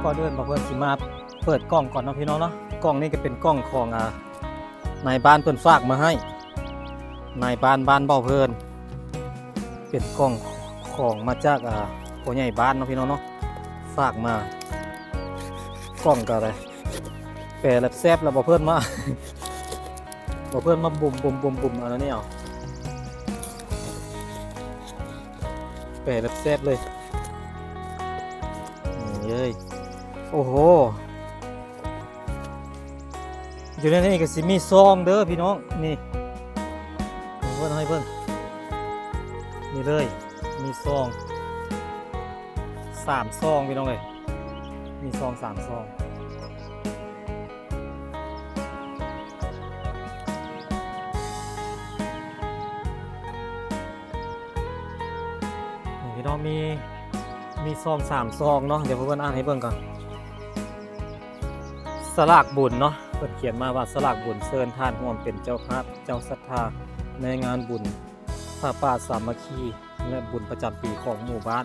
ກ່ອນອື່ນ ບ່າວເພິ່ນຊິມາເປີດກ່ອງກ່ອນເນາະພີ່ນ້ອງເນາະ. ກ່ອງນີ້ກໍເປັນກ່ອງຂອງ ອາ ນາຍບ້ານເພິ່ນຝາກມາໃຫ້ ນາຍບ້ານບ້ານບ່າວເພິ່ນ ເປັນກ່ອງຂອງມາຈາກ ອາ ພໍ່ໃຫຍ່ບ້ານເນາະພີ່ນ້ອງເນາະ ຝາກມາ. ກ່ອງກໍໄດ້ແປແຊບໆ ແລ້ວ ບ່າວເພິ່ນມາ ບ່າວເພິ່ນມາບຸ້ມໆໆໆ ອັນນີ້ເອົາ ແປແຊບໆ ເລີຍ ນີ້ເລີຍ. ໂອ້ໂຫ ຢູ່ໃນນີ້ກໍຊິມີຊອງເດີພີ່ນ້ອງ ນີ້ ເພິ່ນໃຫ້ເບິ່ງ ນີ້ເລີຍ ມີຊອງສາມຊອງພີ່ນ້ອງເອີຍ ມີຊອງສາມຊອງ. ນີ້ພີ່ນ້ອງ ມີ ມີຊອງສາມຊອງເນາະ ດຽວເພິ່ນອ່ານໃຫ້ເບິ່ງກ່ອນ. ສະຫຼາກບຸນເນາະ ເພິ່ນຂຽນມາວ່າ ສະຫຼາກບຸນເຊີນທ່ານຮ່ວມເປັນເຈົ້າພາບ ເຈົ້າສັດທາ ໃນງານບຸນຜ້າປ່າສາມັກຄີ ແລະ ບຸນປະຈຳປີຂອງໝູ່ບ້ານ.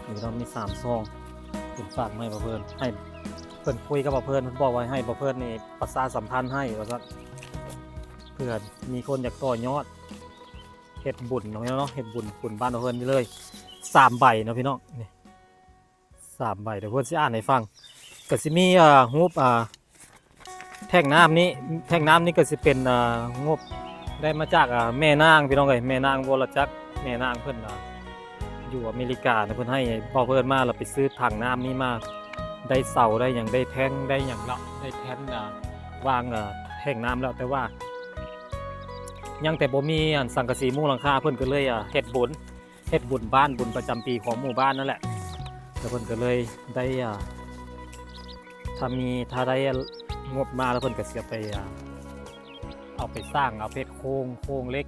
ນີ້ເນາະ ມີສາມຊອງ ເພິ່ນຝາກມາໃຫ້ບ່າວເພິ່ນ ໃຫ້ເພິ່ນຄຸຍກັບບ່າວເພິ່ນ ເພິ່ນບອກວ່າໃຫ້ບ່າວເພິ່ນນີ້ປະຊາສຳພັນໃຫ້ວ່າຊັ້ນ ເພື່ອມີຄົນຢາກຕໍ່ຍອດເຮັດບຸນເນາະ ເນາະ ເຮັດບຸນ ບຸນບ້ານບ່າວເພິ່ນນີ້ເລີຍ ສາມໃບເນາະພີ່ນ້ອງ ນີ້ ສາມໃບ. ດຽວເພິ່ນຊິອ່ານໃຫ້ຟັງ ກໍຊິມີ ເອີ ຮູບ ອາ ແທ່ງນ້ຳນີ້ ແທ່ງນ້ຳນີ້ກໍຊິເປັນ ເອີ ງົບໄດ້ມາຈາກ ອາ ແມ່ນາງ ພີ່ນ້ອງເອີຍ ແມ່ນາງວໍລະຈັກ ແມ່ນາງເພິ່ນ ອາ ຢູ່ອາເມລິການະ ເພິ່ນໃຫ້ບ່າວເພິ່ນມາ ແລ້ວໄປຊື້ຖັງນ້ຳນີ້ມາ ໄດ້ເສົາ ໄດ້ຫຍັງ ໄດ້ແທ່ງ ໄດ້ຫຍັງເນາະ ໄດ້ແທ່ນ ອາ ວາງ ອາ ແທ່ງນ້ຳແລ້ວ ແຕ່ວ່າຍັງແຕ່ບໍ່ມີອັນສັງກະສີມຸງຫຼັງຄາ ເພິ່ນກໍເລີຍ ອາ ເຮັດບຸນ ເຮັດບຸນບ້ານ ບຸນປະຈຳປີຂອງໝູ່ບ້ານນັ້ນແຫຼະ ແລ້ວເພິ່ນກໍເລີຍໄດ້ ອາ ຖ້າມີ ຖ້າໄດ້ງົບມາແລ້ວ ເພິ່ນກໍຊິເອົາໄປ ອາ ເອົາໄປສ້າງ ເອົາເຮັດໂຄງ ໂຄງເຫຼັກ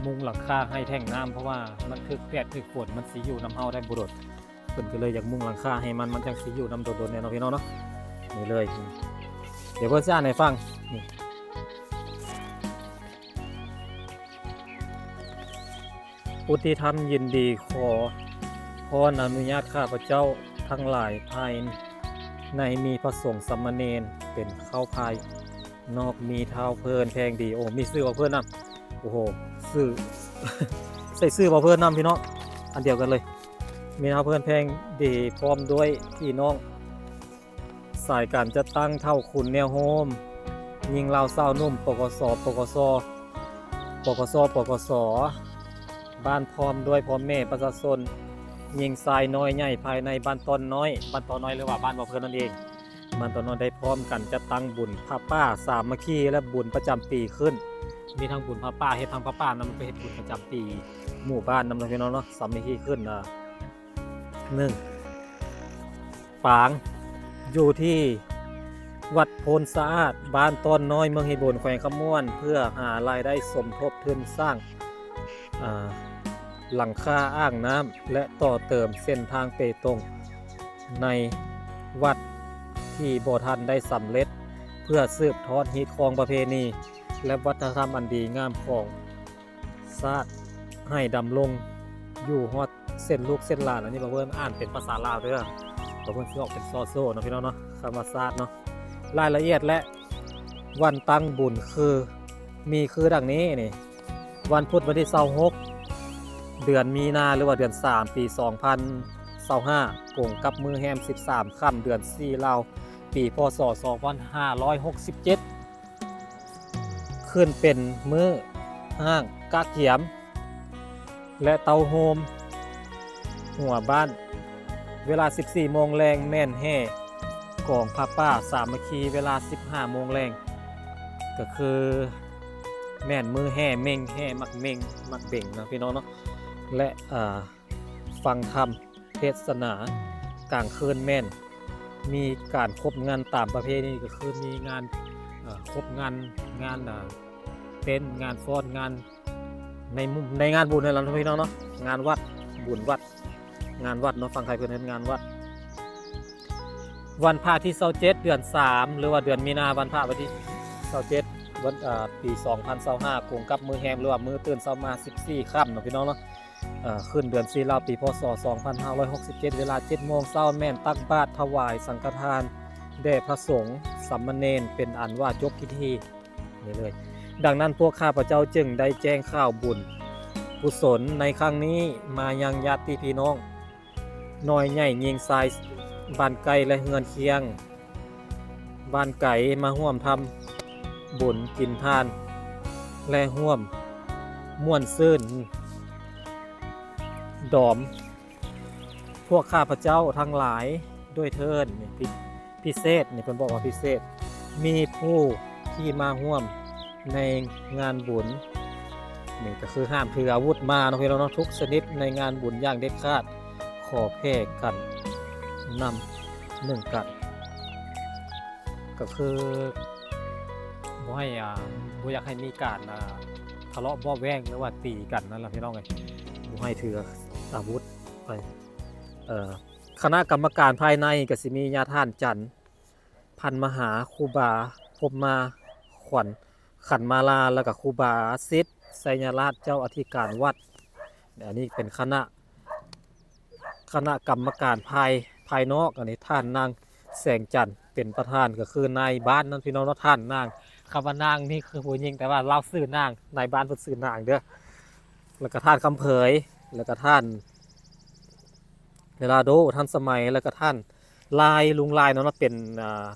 ມຸງຫຼັງຄາໃຫ້ແທ່ງນ້ຳ ເພາະວ່າມັນຖືກແດດຖືກຝົນ ມັນຊິຢູ່ນຳເຮົາໄດ້ບໍ່ດົນ ເພິ່ນກໍເລີຍຢາກມຸງຫຼັງຄາໃຫ້ມັນ ມັນຈັ່ງຊິຢູ່ນຳດົນໆ ແດ່ເນາະພີ່ນ້ອງເນາະ. ນີ້ເລີຍ ດຽວເພິ່ນຊິອ່ານໃຫ້ຟັງ ນີ້ ອຸທິທຳຍິນດີຂໍພອນອະນຸຍາດຂ້າພະເຈົ້າທັງຫຼາຍ ພາຍໃນມີພະສົງສາມະເນນເປັນເຂົ້າພາຍ ນອກມີທ້າວເພີນແພງດີ. ໂອ້ ມີຊື່ບ່າວເພີນນຳ. ໂອ້ໂຫ ຊື່ ໃສ່ຊື່ບ່າວເພີນນຳ ພີ່ນ້ອງ ອັນດຽວກັນເລີຍ. ມີທ້າວເພີນແພງດີ ພ້ອມດ້ວຍພີ່ນ້ອງ ສາຍການຈັດຕັ້ງເຖົ້າຄຸນແນວໂຮມ ຍິງລາວສາວໜຸ່ມ ປກສ ປກສ ປກສ ປກສ ບ້ານ ພ້ອມດ້ວຍພໍ່ແມ່ປະຊາຊົນ ຍິງຊາຍນ້ອຍໃຫຍ່ພາຍໃນບ້ານຕ້ອນນ້ອຍ ບ້ານຕ້ອນນ້ອຍ ຫຼືວ່າບ້ານບ່າວເພີນນັ້ນເອງ. ບ້ານຕ້ອນນ້ອຍໄດ້ພ້ອມກັນຈັດຕັ້ງບຸນຜ້າປ່າສາມັກຄີ ແລະ ບຸນປະຈຳປີຂຶ້ນ. ມີທັງບຸນຜ້າປ່າ ເຮັດທັງຜ້າປ່ານຳ ແລ້ວກໍເຮັດບຸນປະຈຳປີໝູ່ບ້ານນຳເນາະ ພີ່ນ້ອງເນາະ ສາມັກຄີຂຶ້ນ. ອາ ໜຶ່ງ ປາງ ຢູ່ທີ່ວັດໂພນສະອາດ ບ້ານຕ້ອນນ້ອຍ ເມືອງເຮໂບນ ແຂວງຄຳມ່ວນ ເພື່ອຫາລາຍໄດ້ສົມທົບທຶນສ້າງ ອາ ຫຼັງຄາອ່າງນ້ຳ ແລະ ຕໍ່ເຕີມເສັ້ນທາງເປຕົງໃນວັດທີ່ບໍ່ທັນໄດ້ສຳເລັດ ເພື່ອສືບທອດຮີດຄອງປະເພນີ ແລະ ວັດທະນະທຳອັນດີງາມຂອງ ຊາດໃຫ້ດຳລົງຢູ່ຮອດເຊັ່ນລູກເຊັ່ນຫຼານ. ອັນນີ້ບ່າວເພິ່ນອ່ານເປັນພາສາລາວເດີ ບ່າວເພິ່ນຊິອອກເປັນສໍ້ໂຊເນາະ ພີ່ນ້ອງເນາະ ຄຳວ່າຊາດເນາະ. ລາຍລະອຽດ ແລະ ວັນຕັ້ງບຸນຄື ມີຄືດັ່ງນີ້ນີ້ ວັນພຸດວັນທີຊາວຫົກ ເດືອນມີນາ ຫຼືວ່າເດືອນສາມ ປີສອງພັນຊາວຫ້າ ກົງກັບມື້ແຮມສິບສາມຄ່ຳເດືອນສີ່ລາວ ປີ ພ.ສ. ສອງພັນຫ້າຮ້ອຍຫົກສິບເຈັດ ຂຶ້ນເປັນມື້ຮ້າງກະກຽມ ແລະ ເຕົ້າໂຮມຫົວບ້ານ. ເວລາສິບສີ່ໂມງແລງແມ່ນແຫ່ກອງຜ້າປ່າສາມັກຄີ. ເວລາສິບຫ້າໂມງແລງ ກໍຄືແມ່ນມື້ແຫ່ເມັ່ງ ແຫ່ໝາກເມັ່ງ ໝາກເບັງນະ ພີ່ນ້ອງເນາະ ແລະ ເອີ ຟັງທຳເທດສະໜາ. ກາງຄືນແມ່ນມີການຄົບງານຕາມປະເພນີ ກໍຄືມີງານ ເອີ ຄົບງານ ງານ ເອີ ເຕັ້ນ ງານຟ້ອນ ງານໃນ ໃນງານບຸນນັ້ນແຫຼະເນາະ ພີ່ນ້ອງເນາະ ງານວັດ ບຸນວັດ ງານວັດເນາະ ຝັ່ງໄທເພິ່ນເອີ້ນງານວັດ. ວັນພະທີຊາວເຈັດ ເດືອນສາມ ຫຼືວ່າເດືອນມີນາ ວັນພະວັນທີຊາວເຈັດ ວັນ ເອີ ປີສອງພັນຊາວຫ້າ ກົງກັບມື້ແຮມ ຫຼືວ່າມື້ຕື່ນເຊົ້າມາສິບສີ່ຄ່ຳເນາະ ພີ່ນ້ອງເນາະ. ເອີ ຂຶ້ນເດືອນສີ່ລາວ ປີ ພ.ສ. ສອງພັນຫ້າຮ້ອຍຫົກສິບເຈັດ ເວລາເຈັດໂມງເຊົ້າ ແມ່ນຕັກບາດຖວາຍສັງຄະທານແດ່ພະສົງສາມະເນນ ເປັນອັນວ່າຈົບພິທີ. ນີ້ເລີຍ. ດັ່ງນັ້ນພວກຂ້າພະເຈົ້າຈຶ່ງໄດ້ແຈ້ງຂ່າວບຸນກຸສົນໃນຄັ້ງນີ້ມາຍັງຍາດຕິພີ່ນ້ອງ ນ້ອຍໃຫຍ່ຍິງຊາຍ ບ້ານໃກ້ ແລະ ເຮືອນຄຽງ ບ້ານໄກ ມາຮ່ວມທຳບຸນກິນທານ ແລະ ຮ່ວມມ່ວນຊື່ນດອມ ພວກຂ້າພະເຈົ້າທັງຫຼາຍດ້ວຍເທີ້ນ. ນີ້ ພິ ພິເສດ ນີ້ເພິ່ນບອກວ່າພິເສດ ມີຜູ້ທີ່ມາຮ່ວມໃນງານບຸນ ນີ້ກໍຄືຫ້າມຖືອາວຸດມາເນາະ ພີ່ນ້ອງເນາະ ທຸກຊະນິດໃນງານບຸນຢ່າງເດັດຂາດ ຂໍແຜ່ກັນນຳໜຶ່ງກັນ ກໍຄືບໍ່ໃຫ້ ອ່າ ບໍ່ຢາກໃຫ້ມີການ ອ່າ ທະເລາະເບາະແວ້ງ ຫຼືວ່າຕີກັນນັ້ນລະ ພີ່ນ້ອງເອີຍ ບໍ່ໃຫ້ຖືອາວຸດໄປ. ເອີ ຄະນະກຳມະການພາຍໃນກໍຊິມີຍາທ່ານຈັນ ພັນມະຫາ, ຄູບາ ພົມມາ ຂວັນ ຂັນມາລາ ແລ້ວກໍຄູບາສິດ ໄຊຍະລາດ ເຈົ້າອະທິການວັດ. ອັນນີ້ເປັນຄະນະ ຄະນະກຳມະການພາຍ ພາຍນອກ. ອັນນີ້ທ່ານນາງແສງຈັນເປັນປະທານ ກໍຄືນາຍບ້ານນັ້ນ ພີ່ນ້ອງເນາະ. ທ່ານນາງ ຄຳວ່ານາງນີ້ຄືຜູ້ຍິງ ແຕ່ວ່າລາວຊື່ນາງ ນາຍບ້ານເພິ່ນຊື່ນາງເດີ. ແລ້ວກໍທ່ານຄຳເຜີຍ ແລ້ວກໍທ່ານເວລາໂດ ທ່ານສະໄໝ ແລ້ວກໍທ່ານລາຍ ລຸງລາຍເນາະ ເປັນ ອ່າ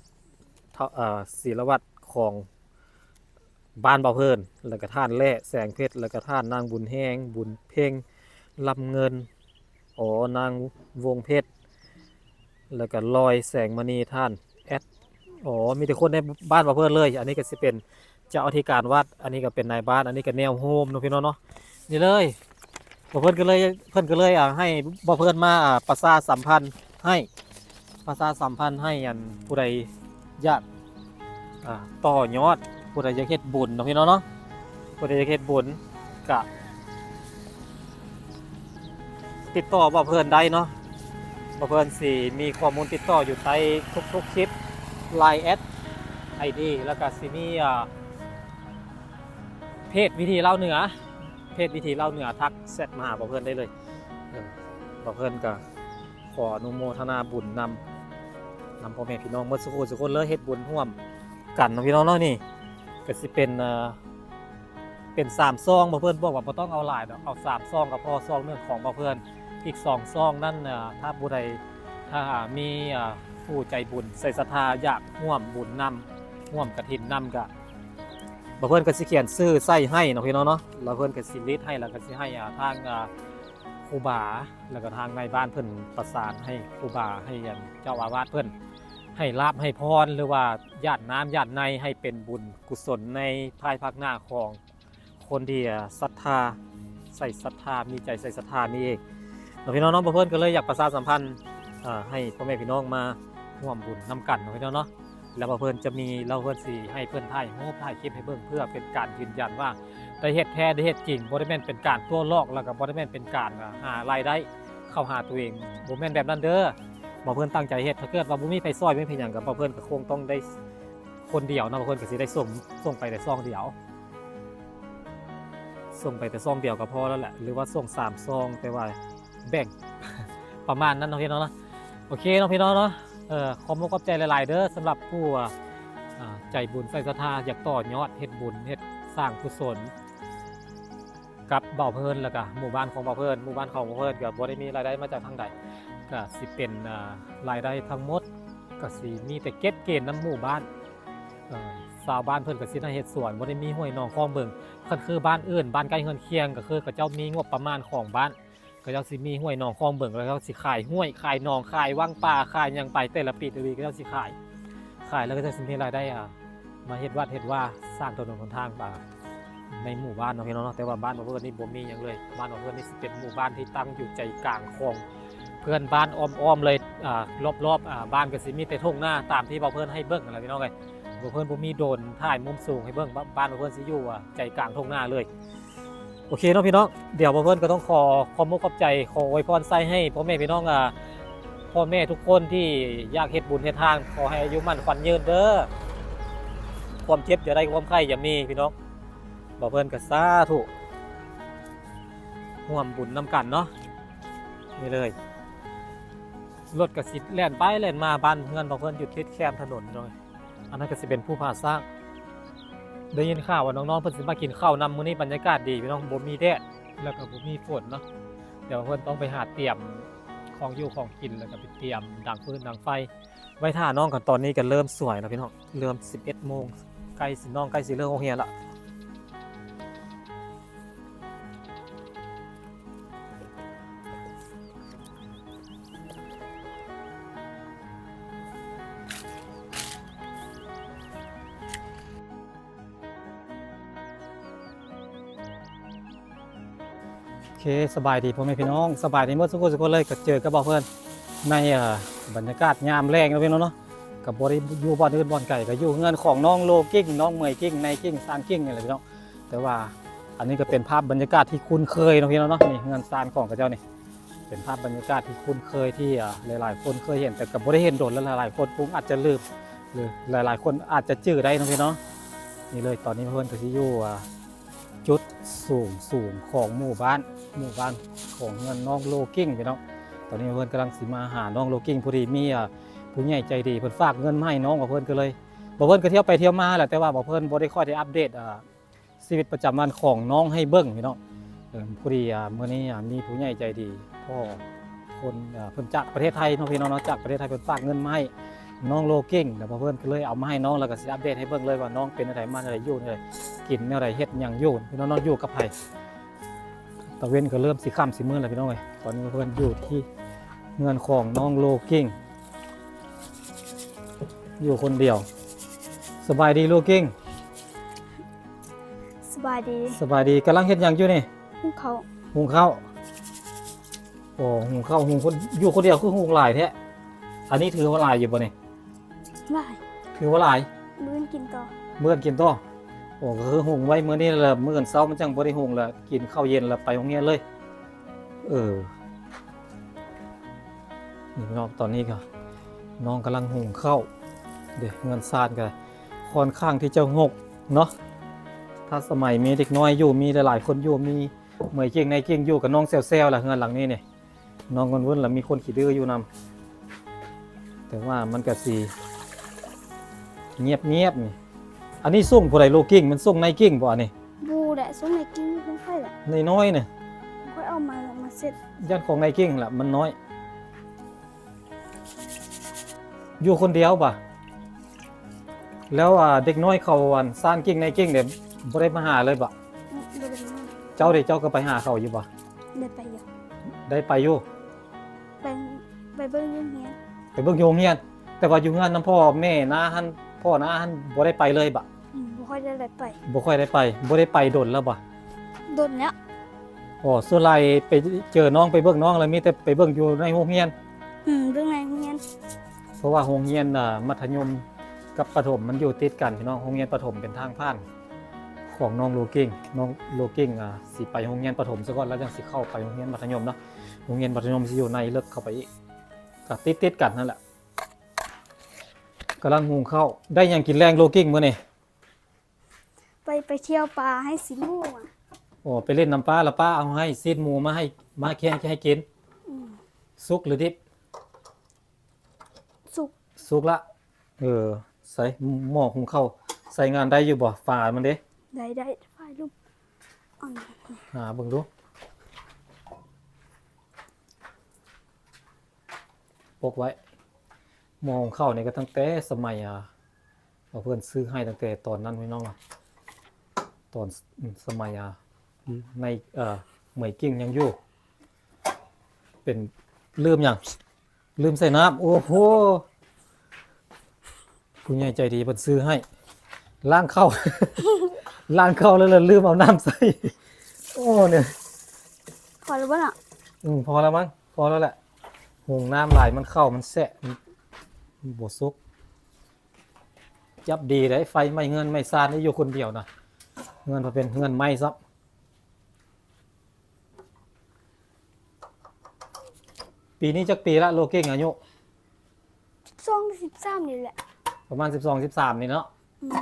ເອີ ສີລະວັດຂອງບ້ານບ່າວເພີນ ແລ້ວກໍທ່ານແລະ ແສງເພັດ ແລ້ວກໍທ່ານນາງບຸນແຮງ ບຸນເພັງ ລຳເງິນ ອໍ ນາງວົງເພັດ ແລ້ວກໍລອຍ ແສງມະນີ ທ່ານແອັດ ອໍ ມີແຕ່ຄົນໃນບ້ານບ່າວເພີນເລີຍ. ອັນນີ້ກໍຊິເປັນເຈົ້າອະທິການວັດ ອັນນີ້ກໍເປັນນາຍບ້ານ ອັນນີ້ກໍແນວໂຮມເນາະ ພີ່ນ້ອງເນາະ. ນີ້ເລີຍ ບ່າວເພິ່ນກໍເລີຍ ເພິ່ນກໍເລີຍ ອ່າ ໃຫ້ບ່າວເພິ່ນມາ ອ່າ ປະຊາສຳພັນໃຫ້ ປະຊາສຳພັນໃຫ້ ອັນ ຜູ້ໃດຢາກ ອ່າ ຕໍ່ຍອດ ຜູ້ໃດຢາກເຮັດບຸນເນາະ ພີ່ນ້ອງເນາະ ຜູ້ໃດຢາກເຮັດບຸນກະຕິດຕໍ່ບ່າວເພິ່ນໄດ້ເນາະ. ບ່າວເພິ່ນຊິມີຂໍ້ມູນຕິດຕໍ່ຢູ່ໃຕ້ທຸກໆຄລິບ ລາຍແອັດ ໄອດີ ແລ້ວກະຊິມີ ອ່າ ເພຈວິຖີລາວເໜືອ ເພຈວິຖີລາວເໜືອ ທັກແຊັດມາຫາບ່າວເພິ່ນໄດ້ເລີຍ. ເອີ ບ່າວເພິ່ນກະຂໍອະນຸໂມທະນາບຸນນຳ ນຳພໍ່ແມ່ພີ່ນ້ອງໝົດສູ່ຜູ້ສູ່ຄົນເລີຍ ເຮັດບຸນຮ່ວມກັນເນາະ ພີ່ນ້ອງເນາະ. ນີ້ກະຊິເປັນ ເອີ ເປັນສາມຊອງ ບ່າວເພິ່ນບອກວ່າບໍ່ຕ້ອງເອົາຫຼາຍດອກ ເອົາສາມຊອງກໍພໍ. ຊອງໜຶ່ງຂອງບ່າວເພິ່ນ ອີກສອງຊອງນັ້ນ ເອີ ຖ້າຜູ້ໃດ ຖ້າມີ ເອີ ຜູ້ໃຈບຸນໃສ່ສັດທາຢາກຮ່ວມບຸນນຳ ຮ່ວມກະຖິນນຳ ກະ ບ່າວເພິ່ນກໍຊິຂຽນຊື່ໃສ່ໃຫ້ເນາະ ພີ່ນ້ອງເນາະ ແລ້ວເພິ່ນກໍຊິລິດໃຫ້ ແລ້ວກໍຊິໃຫ້ ອ່າ ທາງ ອ່າ ຄູບາ ແລ້ວກໍທາງນາຍບ້ານເພິ່ນປະສານໃຫ້ຄູບາ ໃຫ້ ອັນ ເຈົ້າອາວາດເພິ່ນໃຫ້ລາບໃຫ້ພອນ ຫຼືວ່າຢາດນ້ຳຢາດໃນ ໃຫ້ເປັນບຸນກຸສົນໃນພາຍພາກໜ້າຂອງຄົນທີ່ ອ່າ ສັດທາ ໃສ່ສັດທາ ມີໃຈໃສ່ສັດທານີ້ເອງເນາະ ພີ່ນ້ອງເນາະ. ບ່າວເພິ່ນກໍເລີຍຢາກປະຊາສຳພັນ ອ່າ ໃຫ້ພໍ່ແມ່ພີ່ນ້ອງມາຮ່ວມບຸນນຳກັນເນາະ ພີ່ນ້ອງເນາະ. ແລ້ວວ່າເພິ່ນຈະມີ ແລ້ວເພິ່ນຊິໃຫ້ເພິ່ນຖ່າຍຮູບຖ່າຍຄລິບໃຫ້ເບິ່ງ ເພື່ອເປັນການຢືນຢັນວ່າໄດ້ເຮັດແທ້ ໄດ້ເຮັດຈິງ ບໍ່ໄດ້ແມ່ນເປັນການຕົວະຫຼອກ ແລ້ວກໍບໍ່ໄດ້ແມ່ນເປັນການ ອ່າ ຫາລາຍໄດ້ເຂົ້າຫາຕົວເອງ ບໍ່ແມ່ນແບບນັ້ນເດີ. ວ່າເພິ່ນຕັ້ງໃຈເຮັດ ຖ້າເກີດວ່າບໍ່ມີໃຜຊ່ອຍ ບໍ່ມີໃຜຫຍັງ ກໍວ່າເພິ່ນກໍຄົງຕ້ອງໄດ້ຄົນດຽວເນາະ ວ່າເພິ່ນກໍຊິໄດ້ສົ່ງ ສົ່ງໄປແຕ່ຊອງດຽວ ສົ່ງໄປແຕ່ຊອງດຽວກໍພໍແລ້ວແຫຼະ ຫຼືວ່າສົ່ງສາມຊອງ ແຕ່ວ່າ ແບ່ງປະມານນັ້ນເນາະ ພີ່ນ້ອງເນາະ. ໂອເຄເນາະ ພີ່ນ້ອງເນາະ ເອີ ຂອບອົກຂອບໃຈຫຼາຍໆເດີ ສຳລັບຜູ້ ອ່າ ໃຈບຸນໃສ່ສັດທາ ຢາກຕໍ່ຍອດເຮັດບຸນ ເຮັດສ້າງກຸສົນກັບບ່າວເພິ່ນ ແລ້ວກະໝູ່ບ້ານຂອງບ່າວເພິ່ນ. ໝູ່ບ້ານຂອງບ່າວເພິ່ນກໍບໍ່ໄດ້ມີລາຍໄດ້ມາຈາກທາງໃດ ກະຊິເປັນ ອ່າ ລາຍໄດ້ທັງໝົດ ກະຊິມີແຕ່ເກັບເກນນຳໝູ່ບ້ານ. ເອີ ຊາວບ້ານເພິ່ນກະຊິໄດ້ເຮັດສວນ ບໍ່ໄດ້ມີຫ້ວຍໜອງຄອງເບິ່ງ. ຄັນຄືບ້ານອື່ນ ບ້ານໃກ້ເຮືອນຄຽງ ກໍຄືເຂົາເຈົ້າມີງົບປະມານຂອງບ້ານ ເຂົາເຈົ້າຊິມີຫ້ວຍໜອງຄອງເບິ່ງ ແລ້ວເຂົາຊິຂາຍຫ້ວຍ ຂາຍໜອງ ຂາຍວັງປາ ຂາຍຫຍັງໄປ ແຕ່ລະປີ ແຕ່ລະປີ ເຂົາເຈົ້າຊິຂາຍ ຂາຍແລ້ວເຂົາເຈົ້າຊິມີລາຍໄດ້ ອ່າ ມາເຮັດວັດເຮັດວາ ສ້າງຖະໜົນຫົນທາງ ອ່າ ໃນໝູ່ບ້ານເນາະ ພີ່ນ້ອງເນາະ. ແຕ່ວ່າບ້ານບ່າວເພິ່ນນີ້ບໍ່ມີຫຍັງເລີຍ ບ້ານບ່າວເພິ່ນນີ້ຊິເປັນໝູ່ບ້ານທີ່ຕັ້ງຢູ່ໃຈກາງຂອງເພື່ອນບ້ານອ້ອມໆເລີຍ ອ່າ ລອບໆ ອ່າ ບ້ານກໍຊິມີແຕ່ທົ່ງນາ ຕາມທີ່ບ່າວເພິ່ນໃຫ້ເບິ່ງຫັ້ນລະ ພີ່ນ້ອງເອີຍ. ບ່າວເພິ່ນບໍ່ມີໂດຣນຖ່າຍມຸມສູງໃຫ້ເບິ່ງ ບ້ານ ບ້ານບ່າວເພິ່ນຊິຢູ່ ອ່າ ໃຈກາງທົ່ງນາເລີຍ. ໂອເຄເນາະ ພີ່ນ້ອງ ດຽວບ່າວເພິ່ນກໍຕ້ອງຂໍຂອບອົກຂອບໃຈ ຂໍອວຍພອນໄຊໃຫ້ພໍ່ແມ່ພີ່ນ້ອງ ອ່າ ພໍ່ແມ່ທຸກຄົນທີ່ຢາກເຮັດບຸນເຮັດທານ ຂໍໃຫ້ອາຍຸໝັ້ນຂວັນຍືນເດີ ຄວາມເຈັບຢ່າໄດ້ ຄວາມໄຂ້ຢ່າມີ ພີ່ນ້ອງ. ບ່າວເພິ່ນກໍສາທຸ. ຮ່ວມບຸນນຳກັນເນາະ. ນີ້ເລີຍ ລົດກໍຊິແລ່ນໄປແລ່ນມາ ບ້ານເຮືອນຂອງເພິ່ນຢູ່ຕິດແຄມຖະໜົນເລີຍ. ອັນນັ້ນກໍຊິເປັນພູຜາຊ້າງ. ໄດ້ຍິນຂ່າວວ່ານ້ອງໆເພິ່ນຊິມາກິນເຂົ້ານຳ ມື້ນີ້ບັນຍາກາດດີພີ່ນ້ອງ ບໍ່ມີແດດ ແລ້ວກໍບໍ່ມີຝົນເນາະ. ແຕ່ວ່າເພິ່ນຕ້ອງໄປຫາຕຽມຂອງຢູ່ຂອງກິນ ແລ້ວກໍໄປຕຽມດັງຟືນດັງໄຟ ໄວ້ຖ້ານ້ອງກັນ. ຕອນນີ້ກໍເລີ່ມສວຍແລ້ວພີ່ນ້ອງ ເລີ່ມສິບເອັດໂມງ ໃກ້ຊິ ນ້ອງໃກ້ຊິເລີກໂຮງຮຽນລະ. ໂອເຄ ສະບາຍດີພໍ່ແມ່ພີ່ນ້ອງ ສະບາຍດີໝົດທຸກຄົນທຸກຄົນເລີຍ. ກໍເຈີກັບບ່າວເພິ່ນໃນ ເອີ ບັນຍາກາດຍາມແລງເນາະພີ່ນ້ອງເນາະ. ກໍບໍ່ໄດ້ຢູ່ບ່ອນອື່ນບ່ອນໄກ ກໍຢູ່ເຮືອນຂອງນ້ອງໂລກິ້ງ ນ້ອງເໝີຍກິ້ງ ໃນກິ້ງ ຊານກິ້ງນີ້ແຫຼະພີ່ນ້ອງ. ແຕ່ວ່າອັນນີ້ກໍເປັນພາບບັນຍາກາດທີ່ຄຸ້ນເຄີຍເນາະພີ່ນ້ອງເນາະ. ນີ້ເຮືອນຊານຂອງເຂົາເຈົ້ານີ້ ເປັນພາບບັນຍາກາດທີ່ຄຸ້ນເຄີຍ ທີ່ ເອີ ຫຼາຍໆຄົນເຄີຍເຫັນ ແຕ່ກໍບໍ່ໄດ້ເຫັນດົນແລ້ວ ຫຼາຍໆຄົນຄົງອາດຈະລືມ ຫຼືຫຼາຍໆຄົນອາດຈະຈື່ໄດ້ເນາະພີ່ນ້ອງ. ນີ້ເລີຍ ຕອນນີ້ເພິ່ນກໍຊິຢູ່ ອ່າ ຈຸດສູງໆຂອງໝູ່ບ້ານ ໝູ່ບ້ານຂອງເຮືອນນ້ອງໂລກິ້ງພີ່ນ້ອງ. ຕອນນີ້ເພິ່ນກຳລັງຊິມາຫານ້ອງໂລກິ້ງ ພໍດີມີ ອ່າ ຜູ້ໃຫຍ່ໃຈດີເພິ່ນຝາກເງິນມາໃຫ້ນ້ອງ ບ່າວເພິ່ນກໍເລີຍ ບ່າວເພິ່ນກໍທ່ຽວໄປທ່ຽວມາແຫຼະ ແຕ່ວ່າບ່າວເພິ່ນບໍ່ໄດ້ຄ່ອຍໄດ້ອັບເດດ ອ່າ ຊີວິດປະຈຳວັນຂອງນ້ອງໃຫ້ເບິ່ງພີ່ນ້ອງ. ເອີ ພໍດີ ອ່າ ມື້ນີ້ ອ່າ ມີຜູ້ໃຫຍ່ໃຈດີ ພໍ່ຄົນ ເອີ ເພິ່ນຈາກປະເທດໄທເນາະພີ່ນ້ອງເນາະ ຈາກປະເທດໄທ ເພິ່ນຝາກເງິນມາໃຫ້ນ້ອງໂລກິ້ງ ແລ້ວພວກເພິ່ນກໍເລີຍເອົາມາໃຫ້ນ້ອງ ແລ້ວກໍຊິອັບເດດໃຫ້ເບິ່ງເລີຍວ່ານ້ອງເປັນແນວໃດ ມາແນວໃດ ຢູ່ແນວໃດ ກິນແນວໃດ ເຮັດຫຍັງຢູ່ພີ່ນ້ອງເນາະ ຢູ່ກັບໃຜ. ຕາເວັນກໍເລີ່ມຊິຄ່ຳຊິມືດແລ້ວພີ່ນ້ອງເອີຍ. ຕອນນີ້ເພິ່ນຢູ່ທີ່ເຮືອນຂອງນ້ອງໂລກິ້ງ ຢູ່ຄົນດຽວ. ສະບາຍດີໂລກິ້ງ. ສະບາຍດີ. ສະບາຍດີ. ກຳລັງເຮັດຫຍັງຢູ່ນີ້? ຫຸງເຂົ້າ. ຫຸງເຂົ້າ. ໂອ້ ຫຸງເຂົ້າ ຫຸງຄົນ ຢູ່ຄົນດຽວຄືຫຸງຫຼາຍແທ້. ອັນນີ້ຖືວ່າຫຼາຍຢູ່ບໍ່ນີ້? ຫຼາຍ. ຖືວ່າຫຼາຍ. ມື້ອື່ນກິນຕໍ່. ມື້ອື່ນກິນຕໍ່. ໂອ້ ກໍຄືຫຸງໄວ້ມື້ນີ້ແລ້ວ ມື້ອື່ນເຊົ້າມັນຈັ່ງບໍ່ໄດ້ຫຸງ ແລ້ວກິນເຂົ້າເຢັນແລ້ວໄປໂຮງຮຽນເລີຍ. ເອີ ນີ້ເນາະ ຕອນນີ້ກໍນ້ອງກຳລັງຫຸງເຂົ້າເດ້. ເຮືອນຊານກໍຄ່ອນຂ້າງທີ່ຈະຮົກເນາະ. ຖ້າສະໄໝມີເດັກນ້ອຍຢູ່ ມີຫຼາຍໆຄົນຢູ່ ມີເໝີຍເກັ່ງ ນາຍເກັ່ງຢູ່ ກໍນ້ອງແຊວໆລະ ເຮືອນຫຼັງນີ້ນີ້ ນ້ອງເວີ້ນໆລະ ມີຄົນຂີ້ດື້ຢູ່ນຳ. ແຕ່ວ່າມັນກໍຊິງຽບໆນີ້. ອັນນີ້ສົ່ງຜູ້ໃດໂລກິ້ງ? ມັນສົ່ງນາຍກິ້ງບໍ່ອັນນີ້? ບໍ່ແຫຼະ ສົ່ງນາຍກິ້ງ ຂອງຂ້ອຍແຫຼະ ນ້ອຍໆນີ້. ຂ້ອຍເອົາມາ ມາເຊັດ ຢ້ານຂອງນາຍກິ້ງແຫຼະ ມັນນ້ອຍ. ຢູ່ຄົນດຽວບໍ່? ແລ້ວ ອ່າ ເດັກນ້ອຍເຂົາ ອັນ ຊານກິ້ງ ນາຍກິ້ງເດ ບໍ່ໄດ້ມາຫາເລີຍບໍ່? ອືມ ບໍ່ໄດ້ມາຫາ. ເຈົ້າເດ ເຈົ້າກໍໄປຫາເຂົາຢູ່ບໍ່? ໄດ້ໄປຢູ່. ໄດ້ໄປຢູ່? ໄປ ໄປເບິ່ງຢູ່ໂຮງຮຽນ. ໄປເບິ່ງຢູ່ໂຮງຮຽນ. ແຕ່ວ່າຢູ່ເຮືອນນຳພໍ່ແມ່ນ້າຫັ້ນ ພໍ່ນ້າຫັ້ນບໍ່ໄດ້ໄປເລີຍບະ? ອືມ ບໍ່ຄ່ອຍໄດ້ໄປ. ບໍ່ຄ່ອຍໄດ້ໄປ. ບໍ່ໄດ້ໄປດົນແລ້ວບະ? ດົນແລ້ວ. ອໍ ສ່ວນຫຼາຍໄປເຈີນ້ອງ ໄປເບິ່ງນ້ອງ ແລ້ວມີແຕ່ໄປເບິ່ງຢູ່ໃນໂຮງຮຽນ. ອືມ ເບິ່ງໃນໂຮງຮຽນ. ເພາະວ່າໂຮງຮຽນ ອ່າ ມັດທະຍົມກັບປະຖົມມັນຢູ່ຕິດກັນພີ່ນ້ອງ. ໂຮງຮຽນປະຖົມເປັນທາງຜ່ານຂອງນ້ອງໂລກິ້ງ. ນ້ອງໂລກິ້ງ ອ່າ ຊິໄປໂຮງຮຽນປະຖົມສາກ່ອນ ແລ້ວຈັ່ງຊິເຂົ້າໄປໂຮງຮຽນມັດທະຍົມເນາະ. ໂຮງຮຽນມັດທະຍົມຊິຢູ່ໃນເລິກເຂົ້າໄປອີກ ກໍຕິດໆກັນນັ້ນແຫຼະ. ກຳລັງຫຸງເຂົ້າ. ໄດ້ຫຍັງກິນແລງໂລກິ້ງມື້ນີ້? ໄປ ໄປທ່ຽວປ່າໃຫ້ຊີ້ນໝູ. ອໍ ໄປຫຼິ້ນນຳປ້າ ແລ້ວປ້າເອົາໃຫ້ຊີ້ນໝູມາໃຫ້ ມາແຄງໃຫ້ກິນ. ອືມ ສຸກຫຼືດິບ? ສຸກ. ສຸກລະ. ເອີ ໃສ່ໝໍ້ຫຸງເຂົ້າ ໃຊ້ງານໄດ້ຢູ່ບໍ່? ຝາມັນເດ? ໄດ້ ໄດ້ ຝາລຸ່ມ. ຫາເບິ່ງດູ. ປົກໄວ້. ໝໍ້ຫຸງເຂົ້ານີ້ກໍຕັ້ງແຕ່ສະໄໝ ອ່າ ເອົາເພິ່ນຊື້ໃຫ້ຕັ້ງແຕ່ຕອນນັ້ນພີ່ນ້ອງ ຕອນ ສ- ສະໄໝ ອ່າ ໃນ ເອີ ເໝີຍກິ້ງຍັງຢູ່. ເປັນ ລືມຫຍັງ? ລືມໃສ່ນ້ຳ. ໂອ້ໂຫ ຜູ້ໃຫຍ່ໃຈດີເພິ່ນຊື້ໃຫ້ ລ້າງເຂົ້າ ລ້າງເຂົ້າແລ້ວ ແລ້ວລືມເອົານ້ຳໃສ່. ໂອ້ ນີ້ ພໍແລ້ວບໍ່ເນາະ? ອືມ ພໍແລ້ວມັ້ງ ພໍແລ້ວແຫຼະ. ຫຸງນ້ຳຫຼາຍມັນເຂົ້າມັນແຊະ ມັນບໍ່ສຸກ. ຈັບດີໄດ໋ ໄຟໄໝ້ເຮືອນໄໝ້ຊານນີ້ ຢູ່ຄົນດຽວນະ ເຮືອນເພິ່ນເປັນເຮືອນໄມ້ຊ້ຳ. ປີນີ້ຈັກປີລະໂລເກັ່ງອາຍຸ? ສິບສອງ ສິບສາມນີ້ແຫຼະ ປະມານສິບສອງ ສິບສາມນີ້ເນາະ. ອືມ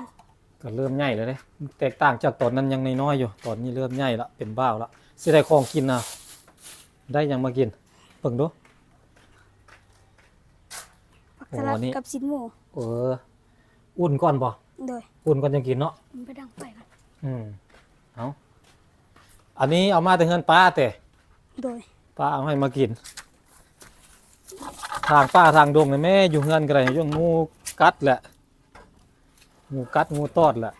ກໍເລີ່ມໃຫຍ່ແລ້ວເດ້ ແຕກຕ່າງຈາກຕອນນັ້ນຍັງນ້ອຍໆຢູ່ ຕອນນີ້ເລີ່ມໃຫຍ່ລະ ເປັນບ່າວລະ. ຊິໄດ້ຂອງກິນນະ ໄດ້ຫຍັງມາກິນ ເບິ່ງດູ. ຜັກສະລັດ ໂອ້ ນີ້ ກັບຊີ້ນໝູ. ເອີ ອຸ່ນກ່ອນບໍ່? ໂດຍ ອຸ່ນກ່ອນຈັ່ງກິນເນາະ. ໄປດັງໄຟກ່ອນ. ອືມ ເອົາ ອັນນີ້ເອົາມາແຕ່ເຮືອນປ້າເຕະ? ໂດຍ ປ້າເອົາໃຫ້ມາກິນ. ທາງປ່າທາງດົງນີ້ແມ່ ຢູ່ເຮືອນກໍໄດ້ ຍ້ອນງູກັດແຫຼະ. ງູກັດງູຕອດແຫຼະ.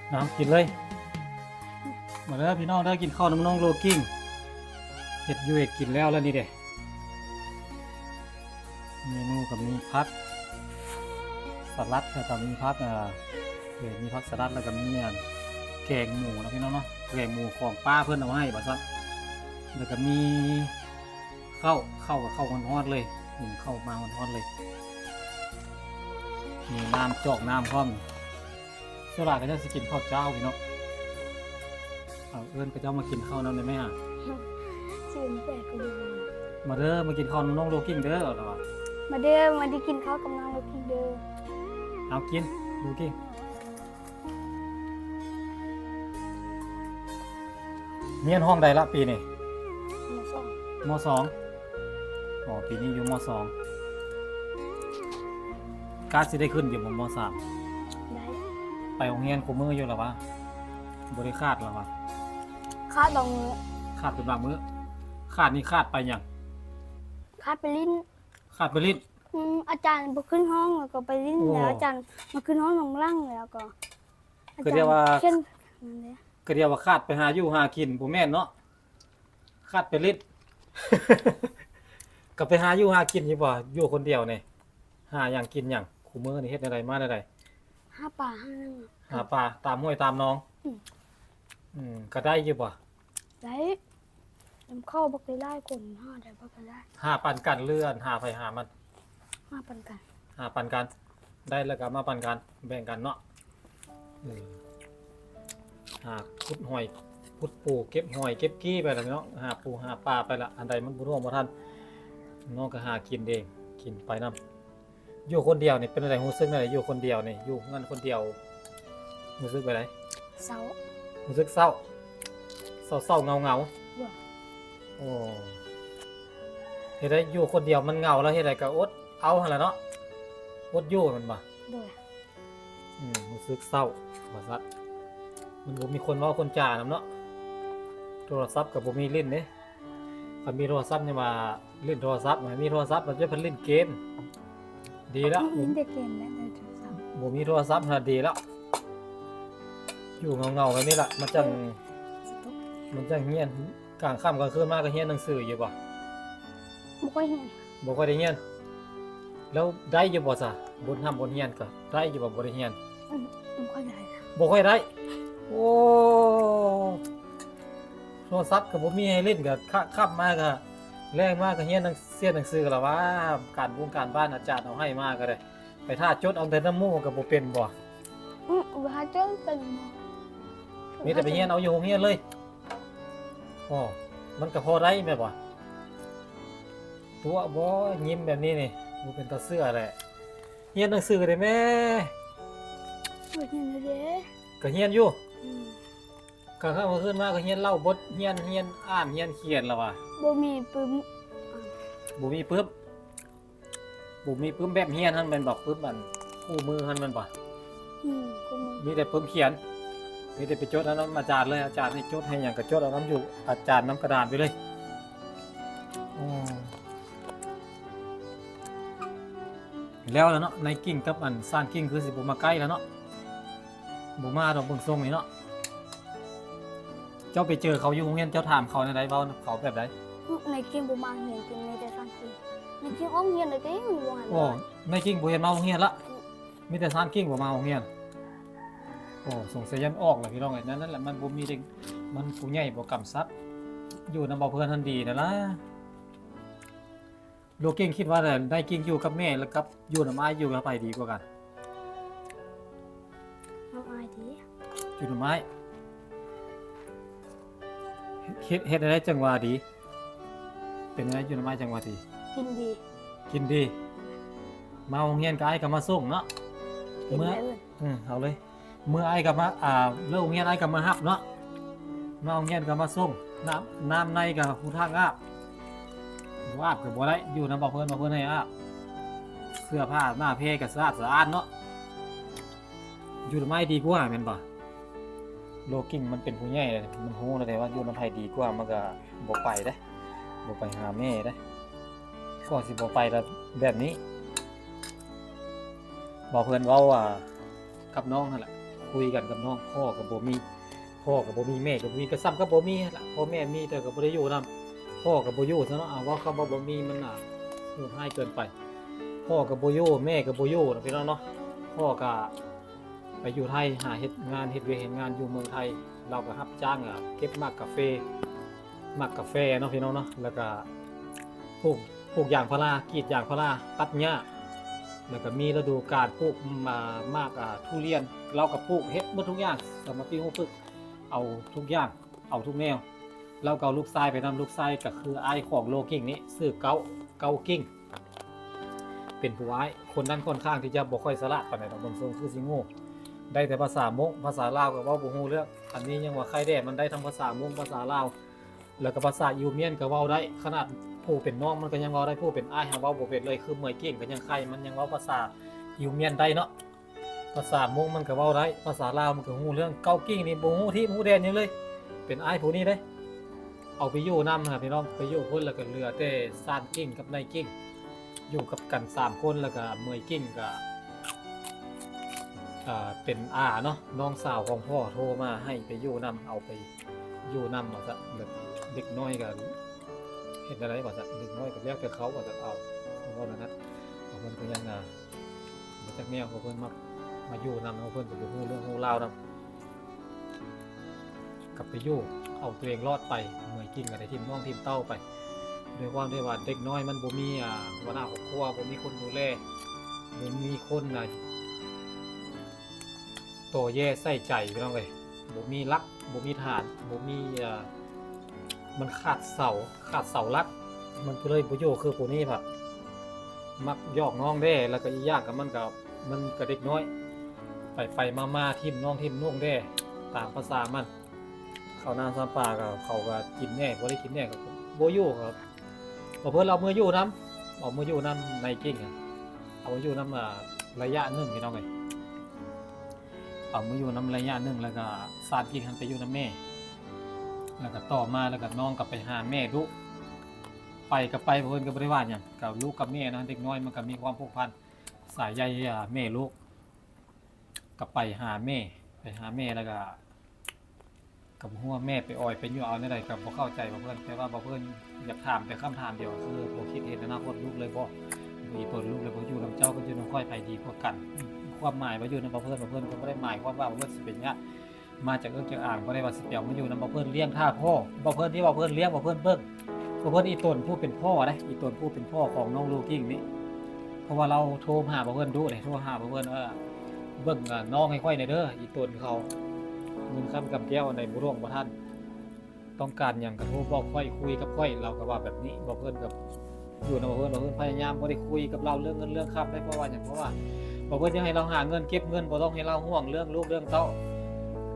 ເອົາ ກິນເລີຍ. ມາເດີພີ່ນ້ອງເດີ ກິນເຂົ້ານຳນ້ອງໂລກິ້ງ. ເຮັດຢູ່ເຮັດກິນແລ້ວລະນີ້ເດ້. ເມນູກໍມີຜັກສະລັດ ແລ້ວກໍມີຜັກ ເອີ ມີຜັກສະລັດ ແລ້ວກໍມີອັນແກງໝູເນາະພີ່ນ້ອງເນາະ. ແກງໝູຂອງປ້າເພິ່ນເອົາມາໃຫ້ວ່າຊັ້ນ. ແລ້ວກໍມີເຂົ້າ ເຂົ້າກໍເຂົ້າຮ້ອນໆເລີຍ ຫຸງເຂົ້າມາຮ້ອນໆເລີຍ. ມີນ້ຳ ຈອກນ້ຳພ້ອມ. ສ່ວນຫຼາຍເຂົາເຈົ້າຊິກິນເຂົ້າເຈົ້າພີ່ນ້ອງ. ເອົາ ເອີ້ນເຂົາເຈົ້າມາກິນເຂົ້ານຳໄດ້ໄໝຫາ? ຊື່ແປກກໍຢູ່. ມາເດີ ມາກິນເຂົ້ານຳນ້ອງໂລກິ້ງເດີ ວ່າ. ມາເດີ ມາໄດ້ກິນເຂົ້າກັບນ້ອງໂລກິ້ງເດີ. ເອົາ ກິນ ໂລກິ້ງ. ຮຽນຫ້ອງໃດລະປີນີ້? ມໍສອງ. ມໍສອງ. ອໍ ປີນີ້ຢູ່ມໍສອງ. ກະຊິໄດ້ຂຶ້ນຢູ່ບໍ່ ມໍສາມ? ໄດ້. ໄປໂຮງຮຽນຄູ່ມື້ຢູ່ລະວະ? ບໍ່ໄດ້ຂາດລະວະ? ຂາດບາງມື້. ຂາດເປັນບາງມື້? ຂາດນີ້ຂາດໄປຫຍັງ? ຂາດໄປຫຼິ້ນ. ຂາດໄປຫຼິ້ນ? ອືມ ອາຈານບໍ່ຂຶ້ນຫ້ອງ ແລ້ວກໍໄປຫຼິ້ນ. ໂອ້ ແລ້ວອາຈານມາຂຶ້ນຫ້ອງນຳຫຼັງ ແລ້ວກໍ ກໍເລີຍວ່າ ອາຈານຂຽນ ນັ້ນເດ້ ກໍເລີຍວ່າຂາດໄປຫາຢູ່ຫາກິນ ບໍ່ແມ່ນເນາະ? ຂາດໄປຫຼິ້ນ. ກໍໄປຫາຢູ່ຫາກິນຢູ່ບໍ່? ຢູ່ຄົນດຽວນີ້ ຫາຫຍັງກິນຫຍັງ? ຄູ່ມື້ນີ້ເຮັດແນວໃດມາແນວໃດ? ຫາປາຫາຫຍັງ ຫາປາຕາມຫ້ວຍຕາມໜອງ. ອືມ ອືມ ກໍໄດ້ຢູ່ບໍ່? ໄດ້. ນຳເຂົ້າບັກຫຼາຍໆ ຄົນຫາໄດ້ບັກຫຼາຍ. ຫາປັນກັນ ຫຼື ຫາໃຜຫາມັນ? ຫາປັນກັນ. ຫາປັນກັນ ໄດ້ແລ້ວກໍມາປັນກັນ ແບ່ງກັນເນາະ. ເອີ ຫາຂຸດຫອຍຂຸດປູ ເກັບຫອຍເກັບກີ້ໄປລະເນາະ ຫາປູຫາປາໄປລະ ອັນໃດມັນບໍ່ທົ່ວບໍ່ທັນ ນ້ອງກໍຫາກິນເອງ ກິນໄປນຳ. ຢູ່ຄົນດຽວນີ້ເປັນຈັ່ງໃດ? ຮູ້ສຶກແນວໃດ? ຢູ່ຄົນດຽວນີ້ ຢູ່ເຮືອນຄົນດຽວ ຮູ້ສຶກແບບໃດ? ເສົ້າ. ຮູ້ສຶກເສົ້າ? ເສົ້າໆ ເຫງົາໆ. ໂອ້ ເຮັດໃດ ຢູ່ຄົນດຽວມັນເຫງົາ ແລ້ວເຮັດໃດກໍອົດເອົາຫັ້ນລະເນາະ ອົດຢູ່ແມ່ນບໍ່? ໂດຍ. ອືມ ຮູ້ສຶກເສົ້າວ່າຊັ້ນ ມັນບໍ່ມີຄົນເວົ້າຄົນຈານຳເນາະ. ໂທລະສັບກໍບໍ່ມີຫຼິ້ນເດ້. ຄັນມີໂທລະສັບນີ້ວ່າຫຼິ້ນໂທລະສັບ ມີໂທລະສັບແລ້ວຈະໄປຫຼິ້ນເກມ ດີແລ້ວ. ເອີ ຫຼິ້ນແຕ່ເກມແຫຼະ ໃນໂທລະສັບ. ບໍ່ມີໂທລະສັບຫັ້ນດີແລ້ວ ຢູ່ເຫງົາໆ ແບບນີ້ລະ ມັນຈັ່ງ ມັນຈັ່ງຮຽນ. ກາງຄ່ຳກາງຄືນມາກໍຮຽນໜັງສືຢູ່ບໍ່? ບໍ່ຄ່ອຍຮຽນ. ບໍ່ຄ່ອຍໄດ້ຮຽນ. ແລ້ວໄດ້ຢູ່ບໍ່ຊະ? ບົດຮ່ຳບົດຮຽນກໍໄດ້ຢູ່ບໍ່? ບໍ່ໄດ້ຮຽນ. ອືມ ບໍ່ຄ່ອຍໄດ້. ບໍ່ຄ່ອຍໄດ້. ໂອ້ ໂທລະສັບກໍບໍ່ມີໃຫ້ຫຼິ້ນ ກໍຄ່ຳມາກໍແລງມາກໍຮຽນໜັງ ຮຽນໜັງສືລະວ່າ ການບຸງການບ້ານອາຈານເອົາໃຫ້ມາກໍໄດ້ ໄປຖ້າຈົດເອົາແຕ່ນຳໝູ່ກໍບໍ່ເປັນບໍ່? ອືມ ບໍ່ຖ້າຈົດເປັນບໍ່? ມີແຕ່ໄປຮຽນເອົາຢູ່ໂຮງຮຽນເລີຍ. ອໍ ມັນກໍພໍໄດ້ແມ່ນບໍ່? ຕົວະບໍ່ ຍິ້ມແບບນີ້ນີ້ ບໍ່ເປັນຕາເຊື່ອແຫຼະ. ຮຽນໜັງສືໄດ້ແມ້? ຮຽນຢູ່ເດ້. ກໍຮຽນຢູ່. ອືມ ກາງຄ່ຳກາງຄືນມາກໍຮຽນເລົ່າບົດຮຽນ ຮຽນອ່ານ ຮຽນຂຽນລະວ່າ. ບໍ່ມີປຶ້ມ. ບໍ່ມີປຶ້ມ. ບໍ່ມີປຶ້ມແບບຮຽນຫັ້ນແມ່ນບໍ່? ປຶ້ມອັນຄູ່ມືຫັ້ນແມ່ນບໍ່? ອືມ ຄູ່ມື. ມີແຕ່ປຶ້ມຂຽນ ມີແຕ່ໄປຈົດເອົານຳອາຈານເລີຍ ອາຈານໃຫ້ຈົດໃຫ້ຫຍັງກໍຈົດເອົານຳຢູ່ອາຈານນຳກະດານໄປເລີຍ. ອໍ ແລ້ວລະເນາະ ນາຍກິ່ງກັບອັນຊານກິ່ງຄືຊິບໍ່ມາໃກ້ລະເນາະ. ບໍ່ມາດອກເບິ່ງຊົງນີ້ເນາະ. ເຈົ້າໄປເຈີເຂົາຢູ່ໂຮງຮຽນ ເຈົ້າຖາມເຂົາແນວໃດ? ເວົ້ານຳເຂົາແບບໃດ? ນາຍກິ່ງບໍ່ມາໂຮງຮຽນຕິ? ມີແຕ່ຊານກິ່ງ. ນາຍກິ່ງອອກໂຮງຮຽນແລ້ວຕິ? ມັນບໍ່ໃຫ້. ໂອ້ ນາຍກິ່ງບໍ່ເຫັນມາໂຮງຮຽນລະ? ອືມ ມີແຕ່ຊານກິ່ງບໍ່ມາໂຮງຮຽນ. ໂອ້ ສົງໄສຢ້ານອອກລະພີ່ນ້ອງເອີຍ. ນັ້ນ ນັ້ນແຫຼະ ມັນບໍ່ມີເດັກ ມັນຜູ້ໃຫຍ່ບໍ່ກຳຊັບ. ຢູ່ນຳເບົາເພື່ອນຫັ້ນດີແລ້ວລະ. ໂລເກັ່ງຄິດວ່າໄດ້ກິ່ງຢູ່ກັບແມ່ ແລະ ກັບຢູ່ນຳອ້າຍ ຢູ່ກັບໃຜດີກວ່າກັນ? ນຳອ້າຍດີ. ຢູ່ນຳອ້າຍ. ເຮັດ ເຮັດແນວໃດຈັ່ງວ່າດີ? ເປັນແນວໃດຢູ່ນຳອ້າຍຈັ່ງວ່າດີ? ກິນດີ. ກິນດີ. ມາໂຮງຮຽນກໍອ້າຍກໍມາສົ່ງເນາະ. ເມື່ອ ເອີ ເອົາເລີຍ. ເມື່ອອ້າຍກໍມາ ອ່າ ເລີກໂຮງຮຽນອ້າຍກໍມາຮັບເນາະ. ມາໂຮງຮຽນກໍມາສົ່ງ. ນ້ຳ ນ້ຳໃນກໍຮູ້ທາງອາບ. ບໍ່ອາບກໍບໍ່ໄດ້. ຢູ່ນຳເບົາເພື່ອນ ເບົາເພື່ອນໃຫ້ອາບ. ເສື້ອຜ້າໜ້າແພກໍສະອາດສະອ້ານເນາະ. ຢູ່ນຳອ້າຍດີກວ່າແມ່ນບໍ່? ໂລກິງມັນເປັນຜູ້ໃຫຍ່ແລ້ວ ມັນຮູ້ແລ້ວເດ້ວ່າຢູ່ນຳໃຜດີກວ່າ ມັນກໍບໍ່ໄປເດ້ ບໍ່ໄປຫາແມ່ເດ້. ກໍຊິບໍ່ໄປລະແບບນີ້. ເວົ້າເພິ່ນເວົ້າວ່າກັບນ້ອງຫັ້ນລະ ຄຸຍກັນກັບນ້ອງ ພໍ່ກໍບໍ່ມີ ພໍ່ກໍບໍ່ມີ ແມ່ກໍບໍ່ມີ ກໍສ່ຳກັບບໍ່ມີຫັ້ນລະ. ພໍ່ແມ່ມີແຕ່ກໍບໍ່ໄດ້ຢູ່ນຳ ພໍ່ກໍບໍ່ຢູ່ຊັ້ນເນາະ. ເອົາ ເວົ້າຄຳວ່າບໍ່ມີມັນນະໂຫດຮ້າຍເກີນໄປ. ພໍ່ກໍບໍ່ຢູ່ ແມ່ກໍບໍ່ຢູ່ນະພີ່ນ້ອງເນາະ. ພໍ່ກໍໄປຢູ່ໄທ ຫາເຮັດງານ ເຮັດວຽກເຮັດງານຢູ່ເມືອງໄທ. ລາວກໍຮັບຈ້າງ ອາ ເກັບໝາກກາເຟ ໝາກກາເຟເນາະພີ່ນ້ອງເນາະ. ແລ້ວກໍປູກ ປູກຢາງພາລາ ກຣີດຢາງພາລາ ຕັດຫຍ້າ. ແລ້ວກໍມີລະດູການປູກ ອາ ໝາກ ອາ ທຸລຽນ ລາວກໍປູກ ເຮັດໝົດທຸກຢ່າງ. ສຳມາປີຮູ້ຝຶກ ເອົາທຸກຢ່າງ ເອົາທຸກແນວ. ລາວກໍເອົາລູກຊາຍໄປນຳ ລູກຊາຍກໍຄືອ້າຍຂອງໂລກິງນີ້ ຊື່ເກົ້າ ເກົ້າກິງ ເປັນຜູ້ອ້າຍ. ຄົນນັ້ນຂ້ອນຂ້າງທີ່ຈະບໍ່ຄ່ອຍສະຫຼາດປານໃດດອກ ເບິ່ງຊົງຄືຊິໂງ່ ໄດ້ແຕ່ພາສາມົ້ງ ພາສາລາວກໍເວົ້າບໍ່ຮູ້ເລື່ອງ. ອັນນີ້ຍັງວ່າໄຄແດ່ ມັນໄດ້ທັງພາສາມົ້ງ ພາສາລາວ ແລ້ວກໍພາສາອິວມຽນກໍເວົ້າໄດ້. ຂະໜາດຜູ້ເປັນນ້ອງມັນກໍຍັງເວົ້າໄດ້ ຜູ້ເປັນອ້າຍຫາເວົ້າບໍ່ເປັນເລີຍ. ຄືເໝີຍເກັ່ງກໍຍັງໄຄ ມັນຍັງເວົ້າພາສາອິວມຽນໄດ້ເນາະ. ພາສາມົ້ງມັນກໍເວົ້າໄດ້, ພາສາລາວມັນກໍຮູ້ເລື່ອງ. ເກົ້າກິ່ງນີ້ບໍ່ຮູ້ທິດຮູ້ແດນຫຍັງເລີຍ, ເປັນອ້າຍຜູ້ນີ້ເດ້. ເອົາໄປຢູ່ນຳນະພີ່ນ້ອງ, ໄປຢູ່ພຸ້ນແລ້ວກໍເຫຼືອແຕ່ຊານກິ່ງກັບນາຍກິ່ງ ຢູ່ກັບກັນສາມຄົນ, ແລ້ວກໍເໝີຍກິ່ງກໍ ເປັນອາເນາະ, ນ້ອງສາວຂອງພໍ່ໂທມາໃຫ້ໄປຢູ່ນຳ, ເອົາໄປຢູ່ນຳວ່າຊັ້ນ. ແລ້ວເດັກນ້ອຍກໍເຮັດແນວໃດວ່າຊັ້ນ, ເດັກນ້ອຍກໍແລ້ວແຕ່ເຂົາວ່າຊັ້ນ. ເອົາ ເວົ້າແນວນັ້ນ, ເພິ່ນກໍຍັງ ອ່າ ບໍ່ຈັກແນວ, ເພາະເພິ່ນມາ ມາຢູ່ນຳ, ເພາະເພິ່ນກໍບໍ່ຮູ້ເລື່ອງຮູ້ລາວນຳ. ກັບໄປຢູ່ ເອົາຕົວເອງລອດໄປ, ເໝີຍກິ່ງກໍໄດ້ຖິ້ມນ້ອງຖິ້ມເຕົ້າໄປ. ດ້ວຍຄວາມທີ່ວ່າເດັກນ້ອຍມັນບໍ່ມີ ອ່າ ຫົວໜ້າຄອບຄົວ, ບໍ່ມີຄົນດູແລ, ບໍ່ມີຄົນ ອ່າ ຕໍ່ແຍໃສ່ໃຈ ພີ່ນ້ອງເອີຍ, ບໍ່ມີຫຼັກ ບໍ່ມີຖານ ບໍ່ມີ ອ່າ ມັນຂາດເສົາ ຂາດເສົາຫຼັກ, ມັນກໍເລີຍບໍ່ຢູ່. ຄືຜູ້ນີ້ພັດມັກຢອກນ້ອງແດ່, ແລ້ວກໍອີກຢ່າງກໍມັນກໍ ມັນກໍເດັກນ້ອຍ ໄປໆມາໆ ຖິ້ມນ້ອງຖິ້ມນຸ່ງແດ່ ຕາມພາສາມັນ. ເຂົ້ານ້ຳຊຳປາກໍເຂົາກໍກິນແດ່ ບໍ່ໄດ້ກິນແດ່ກໍບໍ່ຢູ່. ກໍບໍ່ເພິ່ນເອົາເມືອຢູ່ນຳ ເອົາເມືອຢູ່ນຳນາຍກິ່ງ ເອົາເມືອຢູ່ນຳ ອ່າ ໄລຍະໜຶ່ງ ພີ່ນ້ອງເອີຍ. ເອົາມາຢູ່ນຳໄລຍະໜຶ່ງ ແລ້ວກໍຊານກິ່ງຫັ້ນໄປຢູ່ນຳແມ່, ແລ້ວກໍຕໍ່ມາ ແລ້ວກໍນ້ອງກໍໄປຫາແມ່ດຸ. ໄປກໍໄປ ເພິ່ນກໍບໍ່ໄດ້ວ່າຫຍັງ, ກັບລູກກັບແມ່ນະ, ເດັກນ້ອຍມັນກໍມີຄວາມຜູກພັນສາຍໃຍ ແມ່ລູກ. ກໍໄປຫາແມ່ ໄປຫາແມ່ ແລ້ວກໍ ກໍບໍ່ຮູ້ວ່າແມ່ໄປອອຍໄປຍົວະເອົາແນວໃດ ກໍບໍ່ເຂົ້າໃຈບ່າວເພິ່ນ. ແຕ່ວ່າບ່າວເພິ່ນຢາກຖາມແຕ່ຄຳຖາມດຽວ ຄືບໍ່ຄິດເຫັນອະນາຄົດລູກເລີຍບໍ? ອີ່ຕົນລູກເລີຍບໍ? ຢູ່ນຳເຈົ້າກັບຢູ່ນຳຂ້ອຍ ໃຜດີກວ່າກັນ? ຄວາມໝາຍວ່າຢູ່ນຳບ່າວເພິ່ນ ບ່າວເພິ່ນກໍບໍ່ໄດ້ໝາຍຄວາມວ່າບ່າວເພິ່ນຊິໄປຍະ ມາຈາກເອື້ອງຈາກອາງ, ບໍ່ໄດ້ວ່າຊິໄປເອົາມາຢູ່ນຳບ່າວເພິ່ນ. ລ້ຽງຖ້າພໍ່ ບ່າວເພິ່ນ ທີ່ບ່າວເພິ່ນລ້ຽງ ບ່າວເພິ່ນເບິ່ງ, ບ່າວເພິ່ນອີ່ຕົນຜູ້ເປັນພໍ່ເດ້, ອີ່ຕົນຜູ້ເປັນພໍ່ຂອງນ້ອງລູກິ້ງນີ້. ເພາະວ່າລາວໂທຫາບ່າວເພິ່ນດຸເດ້, ໂທຫາບ່າວເພິ່ນ ເອີ ເບິ່ງ ອາ ນ້ອງໃຫ້ຂ້ອຍແດ່ເດີ, ອີ່ຕົນເຂົາ ເງິນຄຳກຳແກ້ວອັນໃດບໍ່ຫຼວງບໍ່ທັນ, ຕ້ອງການຫຍັງກໍໂທບອກຂ້ອຍ, ຄຸຍກັບຂ້ອຍ, ລາວກໍວ່າແບບນີ້. ບ່າວເພິ່ນກໍ ຢູ່ນຳເພິ່ນ ເພິ່ນພະຍາຍາມບໍ່ໄດ້ຄຸຍກັບລາວເລື່ອງເງິນເລື່ອງຄຳເດ້. ເພາະວ່າຫຍັງ? ເພາະວ່າ ເພາະເພິ່ນຢາກໃຫ້ລາວຫາເງິນເກັບເງິນ, ບໍ່ຕ້ອງໃຫ້ລາວຫ່ວງເລື່ອງລູກເລື່ອງເຕົ້າ,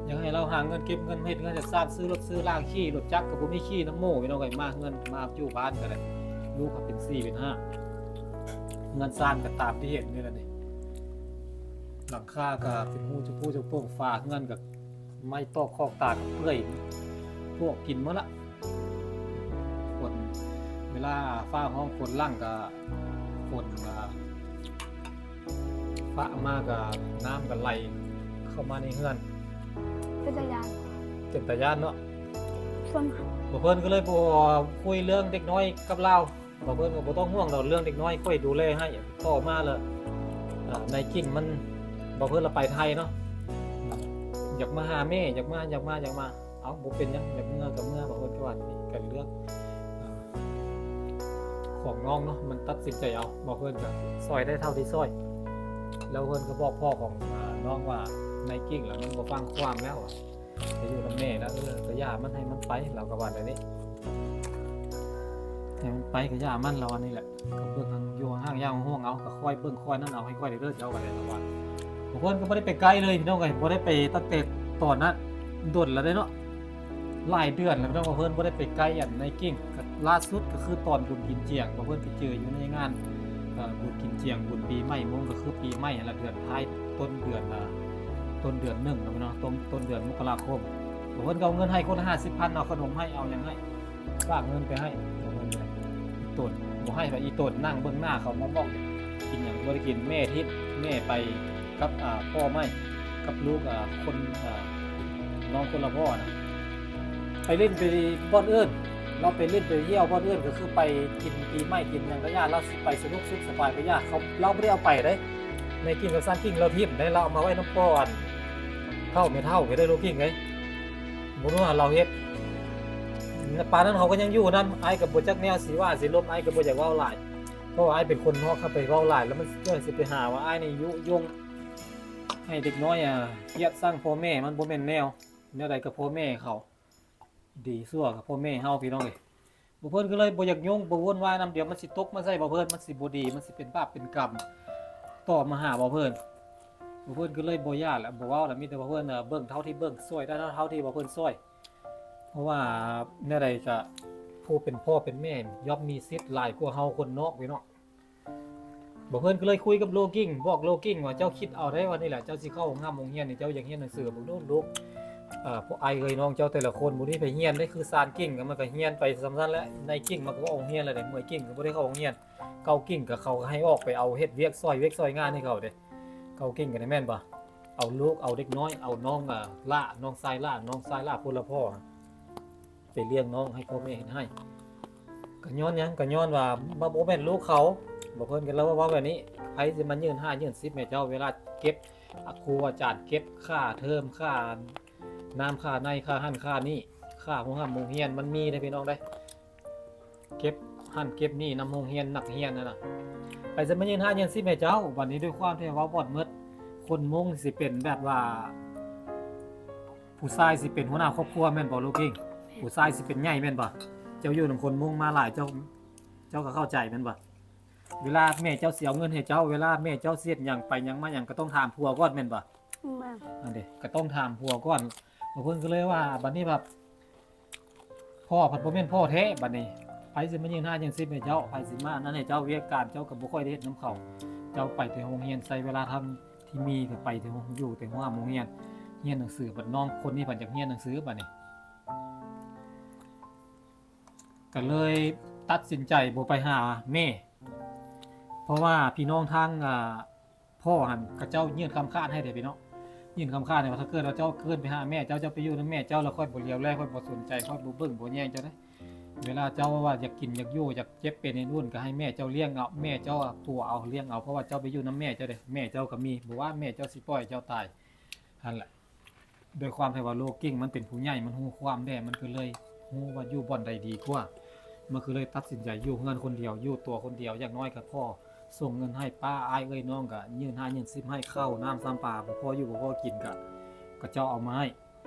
ຢາກໃຫ້ລາວຫາເງິນເກັບເງິນ ເຮັດເຮືອນເຮັດຊານ, ຊື້ລົດຊື້ລາງ, ຂີ່ລົດຈັກກໍບໍ່ມີ, ຂີ່ນຳໝູ່ ພີ່ນ້ອງເອີຍ. ມາເຮືອນມາຢູ່ບ້ານກໍໄດ້, ລູກກໍເປັນສີ່ເປັນຫ້າ, ເຮືອນຊານກໍຕາມທີ່ເຫັນນີ້ແຫຼະນີ້, ຫຼັງຄາກໍເປັນຮູຈຸໂປ່ງ, ຝາເຮືອນກໍໄມ້ຕອກຄອກຕາກໍເປື່ອຍ, ປວກກິນໝົດລະ. ຝົນ ເວລາຟ້າຮ້ອງຝົນຫຼັ່ງກໍ ຝົນກໍຟ້າມາກໍນ້ຳກໍໄຫຼເຂົ້າມາໃນເຮືອນ. ເປັນຕາຢ້ານ ເປັນຕາຢ້ານເນາະ. ສ່ວນ ບ່າວເພິ່ນກໍເລີຍບໍ່ຄຸຍເລື່ອງເດັກນ້ອຍກັບລາວ. ບ່າວເພິ່ນກໍບໍ່ຕ້ອງຫ່ວງດອກເລື່ອງເດັກນ້ອຍ, ຂ້ອຍດູແລໃຫ້. ຕໍ່ມາລະ ອາ ນາຍກິ່ງມັນ ບ່າວເພິ່ນລະໄປໄທເນາະ, ຢາກມາຫາແມ່, ຢາກມາ ຢາກມາ ຢາກມາ. ເອົ້າ ບໍ່ເປັນຫຍັງ, ຢາກເມືອກໍເມືອ, ບ່າວເພິ່ນກໍວ່ານີ້. ກໍເລື່ອງ ອາ ຂອງນ້ອງເນາະ, ມັນຕັດສິນໃຈເອົາ. ບ່າວເພິ່ນກໍຊ່ອຍໄດ້ເທົ່າທີ່ຊ່ອຍ, ແລ້ວເພິ່ນກໍບອກພໍ່ຂອງ ອາ ນ້ອງວ່າ ນາຍກິ່ງລະມັນບໍ່ຟັງຄວາມແລ້ວ ໄປຢູ່ນຳແມ່ລະ, ເອີ ກໍຢ່າມັນ ໃຫ້ມັນໄປ, ລາວກໍວ່າແນວນີ້. ໃຫ້ມັນໄປກໍຢ່າມັນ, ລາວວ່ານີ້ແຫຼະ. ກໍເບິ່ງຢູ່ຫ່າງໆ ຫ່ວງໆເອົາ, ກໍຄອຍເບິ່ງຄອຍນັ້ນເອົາ, ໃຫ້ຂ້ອຍເດີເຈົ້າກໍໄດ້, ລາວວ່າ. ບ່າວເພິ່ນກໍບໍ່ໄດ້ໄປໃກ້ເລີຍ ພີ່ນ້ອງເອີຍ, ບໍ່ໄດ້ໄປຕັ້ງແຕ່ຕອນນັ້ນ ດົນແລ້ວເດ້ເນາະ, ຫຼາຍເດືອນແລ້ວເນາະ, ບ່າວເພິ່ນບໍ່ໄດ້ໄປໃກ້ອັນນາຍກິ່ງ. ກໍລ່າສຸດກໍຄືຕອນບຸນກິນຈຽງ, ບ່າວເພິ່ນໄປເຈີຢູ່ໃນງານ ເອີ ບຸນກິນຈຽງ ບຸນປີໃໝ່ມົ້ງ, ກໍຄືປີໃໝ່ຫັ້ນລະ, ເດືອນທ້າຍຕົ້ນເດືອນ ອາ ຕົ້ນເດືອນໜຶ່ງເນາະ, ຕົ້ນ ຕົ້ນເດືອນມົກກະລາຄົມ. ເພິ່ນກໍເອົາເງິນໃຫ້ຄົນລະຫ້າສິບພັນ, ເອົາຂະໜົມໃຫ້ ເອົາຫຍັງໃຫ້, ຝາກເງິນໄປໃຫ້. ເອົາເງິນໄປ ອີ່ຕົນ ບໍ່ໃຫ້ດອກ, ອີ່ຕົນນັ່ງເບິ່ງໜ້າເຂົາມອງໆ, ກິນຫຍັງບໍ່ໄດ້ກິນ. ແມ່ທິດ ແມ່ໄປກັບ ອາ ພໍ່ໃໝ່ ກັບລູກ ອາ ຄົນ ອາ ນ້ອງຄົນລະພໍ່ນະ. ໄປຫຼິ້ນໄປບ່ອນອື່ນ, ລາວໄປຫຼິ້ນໄປທ່ຽວບ່ອນອື່ນ, ກໍຄືໄປກິນປີໃໝ່ກິນຫຍັງກໍຢ່າ, ລາວຊິໄປສະໜຸກສຸກສະບາຍກໍຢ່າ, ເຂົາ ລາວບໍ່ໄດ້ເອົາໄປເດ້. ແມ່ກິ່ງກັບຊານກິ່ງລາວຖິ້ມໄດ້, ລາວເອົາມາໄວ້ນຳພໍ່ອັນເຖົ້າແມ່ເຖົ້າກໍໄດ້, ລູກກິ່ງເດ້. ບໍ່ຮູ້ວ່າລາວເຮັດ ປານນັ້ນເຂົາກໍຍັງຢູ່ນຳ. ອ້າຍກໍບໍ່ຈັກແນວຊິວ່າຊິລົມ, ອ້າຍກໍບໍ່ຢາກເວົ້າຫຼາຍ, ເພາະວ່າອ້າຍເປັນຄົນນອກ, ຖ້າໄປເວົ້າຫຼາຍແລ້ວມັນ ເຈົ້າຊິໄປຫາວ່າອ້າຍນີ້ຍຸຍົງໃຫ້ເດັກນ້ອຍ ອາ ກຽດຊັງພໍ່ແມ່, ມັນບໍ່ແມ່ນແນວ. ແນວໃດກໍພໍ່ແມ່ເຂົາ, ດີຊົ່ວກໍພໍ່ແມ່ເຮົາ ພີ່ນ້ອງເອີຍ. ບ່າວເພິ່ນກໍເລີຍບໍ່ຢາກຫຍຸ້ງ ບໍ່ວຸ່ນວາຍນຳ, ດຽວມັນຊິຕົກມາໃສ່ບ່າວເພິ່ນ, ມັນຊິບໍ່ດີ, ມັນຊິເປັນບາບເປັນກຳຕໍ່ມາຫາບ່າວເພິ່ນ. ບ່າວເພິ່ນກໍເລີຍບໍ່ຢາກແຫຼະ, ບໍ່ເວົ້າແຫຼະ, ມີແຕ່ບ່າວເພິ່ນ ເບິ່ງເທົ່າທີ່ເບິ່ງ, ຊ່ວຍໄດ້ເທົ່າທີ່ບ່າວເພິ່ນຊ່ວຍ. ເພາະວ່າແນວໃດກະຜູ້ເປັນພໍ່ເປັນແມ່ຍ່ອມມີສິດຫຼາຍກວ່າເຮົາຄົນນອກ ພີ່ນ້ອງ. ບໍ່ເພິ່ນກໍເລີຍຄຸຍກັບໂລກິງ ບອກໂລກິງວ່າ ເຈົ້າຄິດເອົາໄດ໋ວ່ານີ້ແຫຼະ ເຈົ້າຊິເຂົ້າໂຮງຮ່ຳໂຮງຮຽນນີ້ ເຈົ້າຢາກຮຽນໜັງສື ເບິ່ງດູລູກ ເອີ ພວກອ້າຍເອື້ອຍນ້ອງເຈົ້າແຕ່ລະຄົນ ບໍ່ມີໃຜຮຽນເດ້ ຄືຊານກິງກໍມັນກໍຮຽນໄປສ່ຳນັ້ນແຫຼະ ນາຍກິງມັນກໍບໍ່ອອກໂຮງຮຽນແລ້ວເດ້ ເມື່ອຍກິງກໍບໍ່ໄດ້ເຂົ້າໂຮງຮຽນ ເກົ່າກິງກໍເຂົາໃຫ້ອອກໄປເອົາເຮັດວຽກ ຊ່ອຍວຽກຊ່ອຍງານໃຫ້ເຂົາເດ້ ເກົ່າກິງກໍໄດ້ແມ່ນບໍ່ ເອົາລູກເອົາເດັກນ້ອຍ ເອົານ້ອງ ອາ ຫຼ້າ ນ້ອງຊາຍຫຼ້າ ນ້ອງຊາຍຫຼ້າຄົນລະພໍ່ ໄປລ້ຽງນ້ອງໃຫ້ພໍ່ແມ່ເຮັດໃຫ້ ກໍຍ້ອນຫຍັງ ກໍຍ້ອນວ່າບໍ່ແມ່ນລູກເຂົາ ບໍ່ເພິ່ນກໍເວົ້າແບບນີ້ ໃຜຊິມາຍື່ນຫ້າຍື່ນສິບໃຫ້ເຈົ້າ ເວລາເກັບ ອາ ຄູອາຈານເກັບຄ່າເທີມ ຄ່ານ້ຳ ຄ່າໃນ ຄ່າຫັ້ນຄ່ານີ້ ຄ່າໂຮງຮ່ຳໂຮງຮຽນ ມັນມີເດ້ພີ່ນ້ອງເດ້ ເກັບຫັ້ນເກັບນີ້ນຳໂຮງຮຽນນັກຮຽນຫັ້ນນະ ໃຜຊິມາຍື່ນຫ້າຍື່ນສິບໃຫ້ເຈົ້າ ບັດນີ້ດ້ວຍຄວາມທີ່ເວົ້າບໍ່ໝົດ ຄົນມົ້ງຊິເປັນແບບວ່າ ຜູ້ຊາຍຊິເປັນຫົວໜ້າຄອບຄົວແມ່ນບໍ່ລູກກິງ? ຜູ້ຊາຍຊິເປັນໃຫຍ່ແມ່ນບໍ່? ເຈົ້າຢູ່ນຳຄົນມົ້ງມາຫຼາຍ ເຈົ້າ ເຈົ້າກໍເຂົ້າໃຈແມ່ນບໍ່? ເວລາແມ່ເຈົ້າຊິເອົາເງິນໃຫ້ເຈົ້າ ເວລາແມ່ເຈົ້າຊິເຮັດຫຍັງໄປຫຍັງມາຫຍັງ ກໍຕ້ອງຖາມຜົວກ່ອນແມ່ນບໍ່? ແມ່ນ. ອັນເດ ກໍຕ້ອງຖາມຜົວກ່ອນ ບາງຄົນກໍເລີຍວ່າ ບັດນີ້ແບບ ພໍ່ພັດບໍ່ແມ່ນພໍ່ແທ້ ບັດນີ້ໃຜຊິມາຍື່ນຫ້າຍື່ນສິບໃຫ້ເຈົ້າ ໃຜຊິມານັ້ນໃຫ້ເຈົ້າ ວຽກການເຈົ້າກໍບໍ່ຄ່ອຍໄດ້ເຮັດນຳເຂົາ ເຈົ້າໄປແຕ່ໂຮງຮຽນ ໃຊ້ເວລາທັງທີ່ມີກໍໄປແຕ່ໂຮງ ຢູ່ແຕ່ໂຮງຮ່ຳໂຮງຮຽນ ຮຽນໜັງສື ບັດນ້ອງຄົນນີ້ພັດຢາກຮຽນໜັງສື ບັດນີ້ ກໍເລີຍຕັດສິນໃຈບໍ່ໄປຫາແມ່ ເພາະວ່າພີ່ນ້ອງທາງ ອາ ພໍ່ຫັ້ນ ເຂົາເຈົ້າຍື່ນຄຳຂາດໃຫ້ເດ້ພີ່ນ້ອງ ຍື່ນຄຳຂາດໃຫ້ວ່າ ຖ້າເກີດວ່າເຈົ້າເກີນໄປຫາແມ່ເຈົ້າ ເຈົ້າໄປຢູ່ນຳແມ່ເຈົ້າ ແລ້ວຂ້ອຍບໍ່ຫຼຽວແລ ຂ້ອຍບໍ່ສົນໃຈ ຂ້ອຍບໍ່ເບິ່ງບໍ່ແຍງເຈົ້າເດ້ ເວລາເຈົ້າວ່າຢາກກິນຢາກຢູ່ ຢາກເຈັບເປັນເຮັດຫຍັງ ກໍໃຫ້ແມ່ເຈົ້າລ້ຽງເອົາ ແມ່ເຈົ້າປົວເອົາລ້ຽງເອົາ ເພາະວ່າເຈົ້າໄປຢູ່ນຳແມ່ເຈົ້າເດ້ ແມ່ເຈົ້າກໍມີ ບໍ່ວ່າແມ່ເຈົ້າຊິປ່ອຍເຈົ້າຕາຍຫັ້ນແຫຼະ. ດ້ວຍຄວາມທີ່ວ່າໂລກິງມັນເປັນຜູ້ໃຫຍ່ ມັນຮູ້ຄວາມແດ່ ມັນກໍເລີຍຮູ້ວ່າຢູ່ບ່ອນໃດດີກວ່າ ມັນກໍເລີຍຕັດສິນໃຈຢູ່ເຮືອນຄົນດຽວ ຢູ່ຕົວຄົນດຽວ ຢ່າງໜ້ອຍກໍພໍສົ່ງເງິນໃຫ້ປ້າ ອ້າຍເອື້ອຍນ້ອງ ກໍຍື່ນຫ້າຍື່ນສິບໃຫ້ ເຂົ້ານ້ຳຊຳປາ ບໍ່ພໍຢູ່ບໍ່ພໍກິນ ກໍ ເຂົາເຈົ້າເອົາມາໃຫ້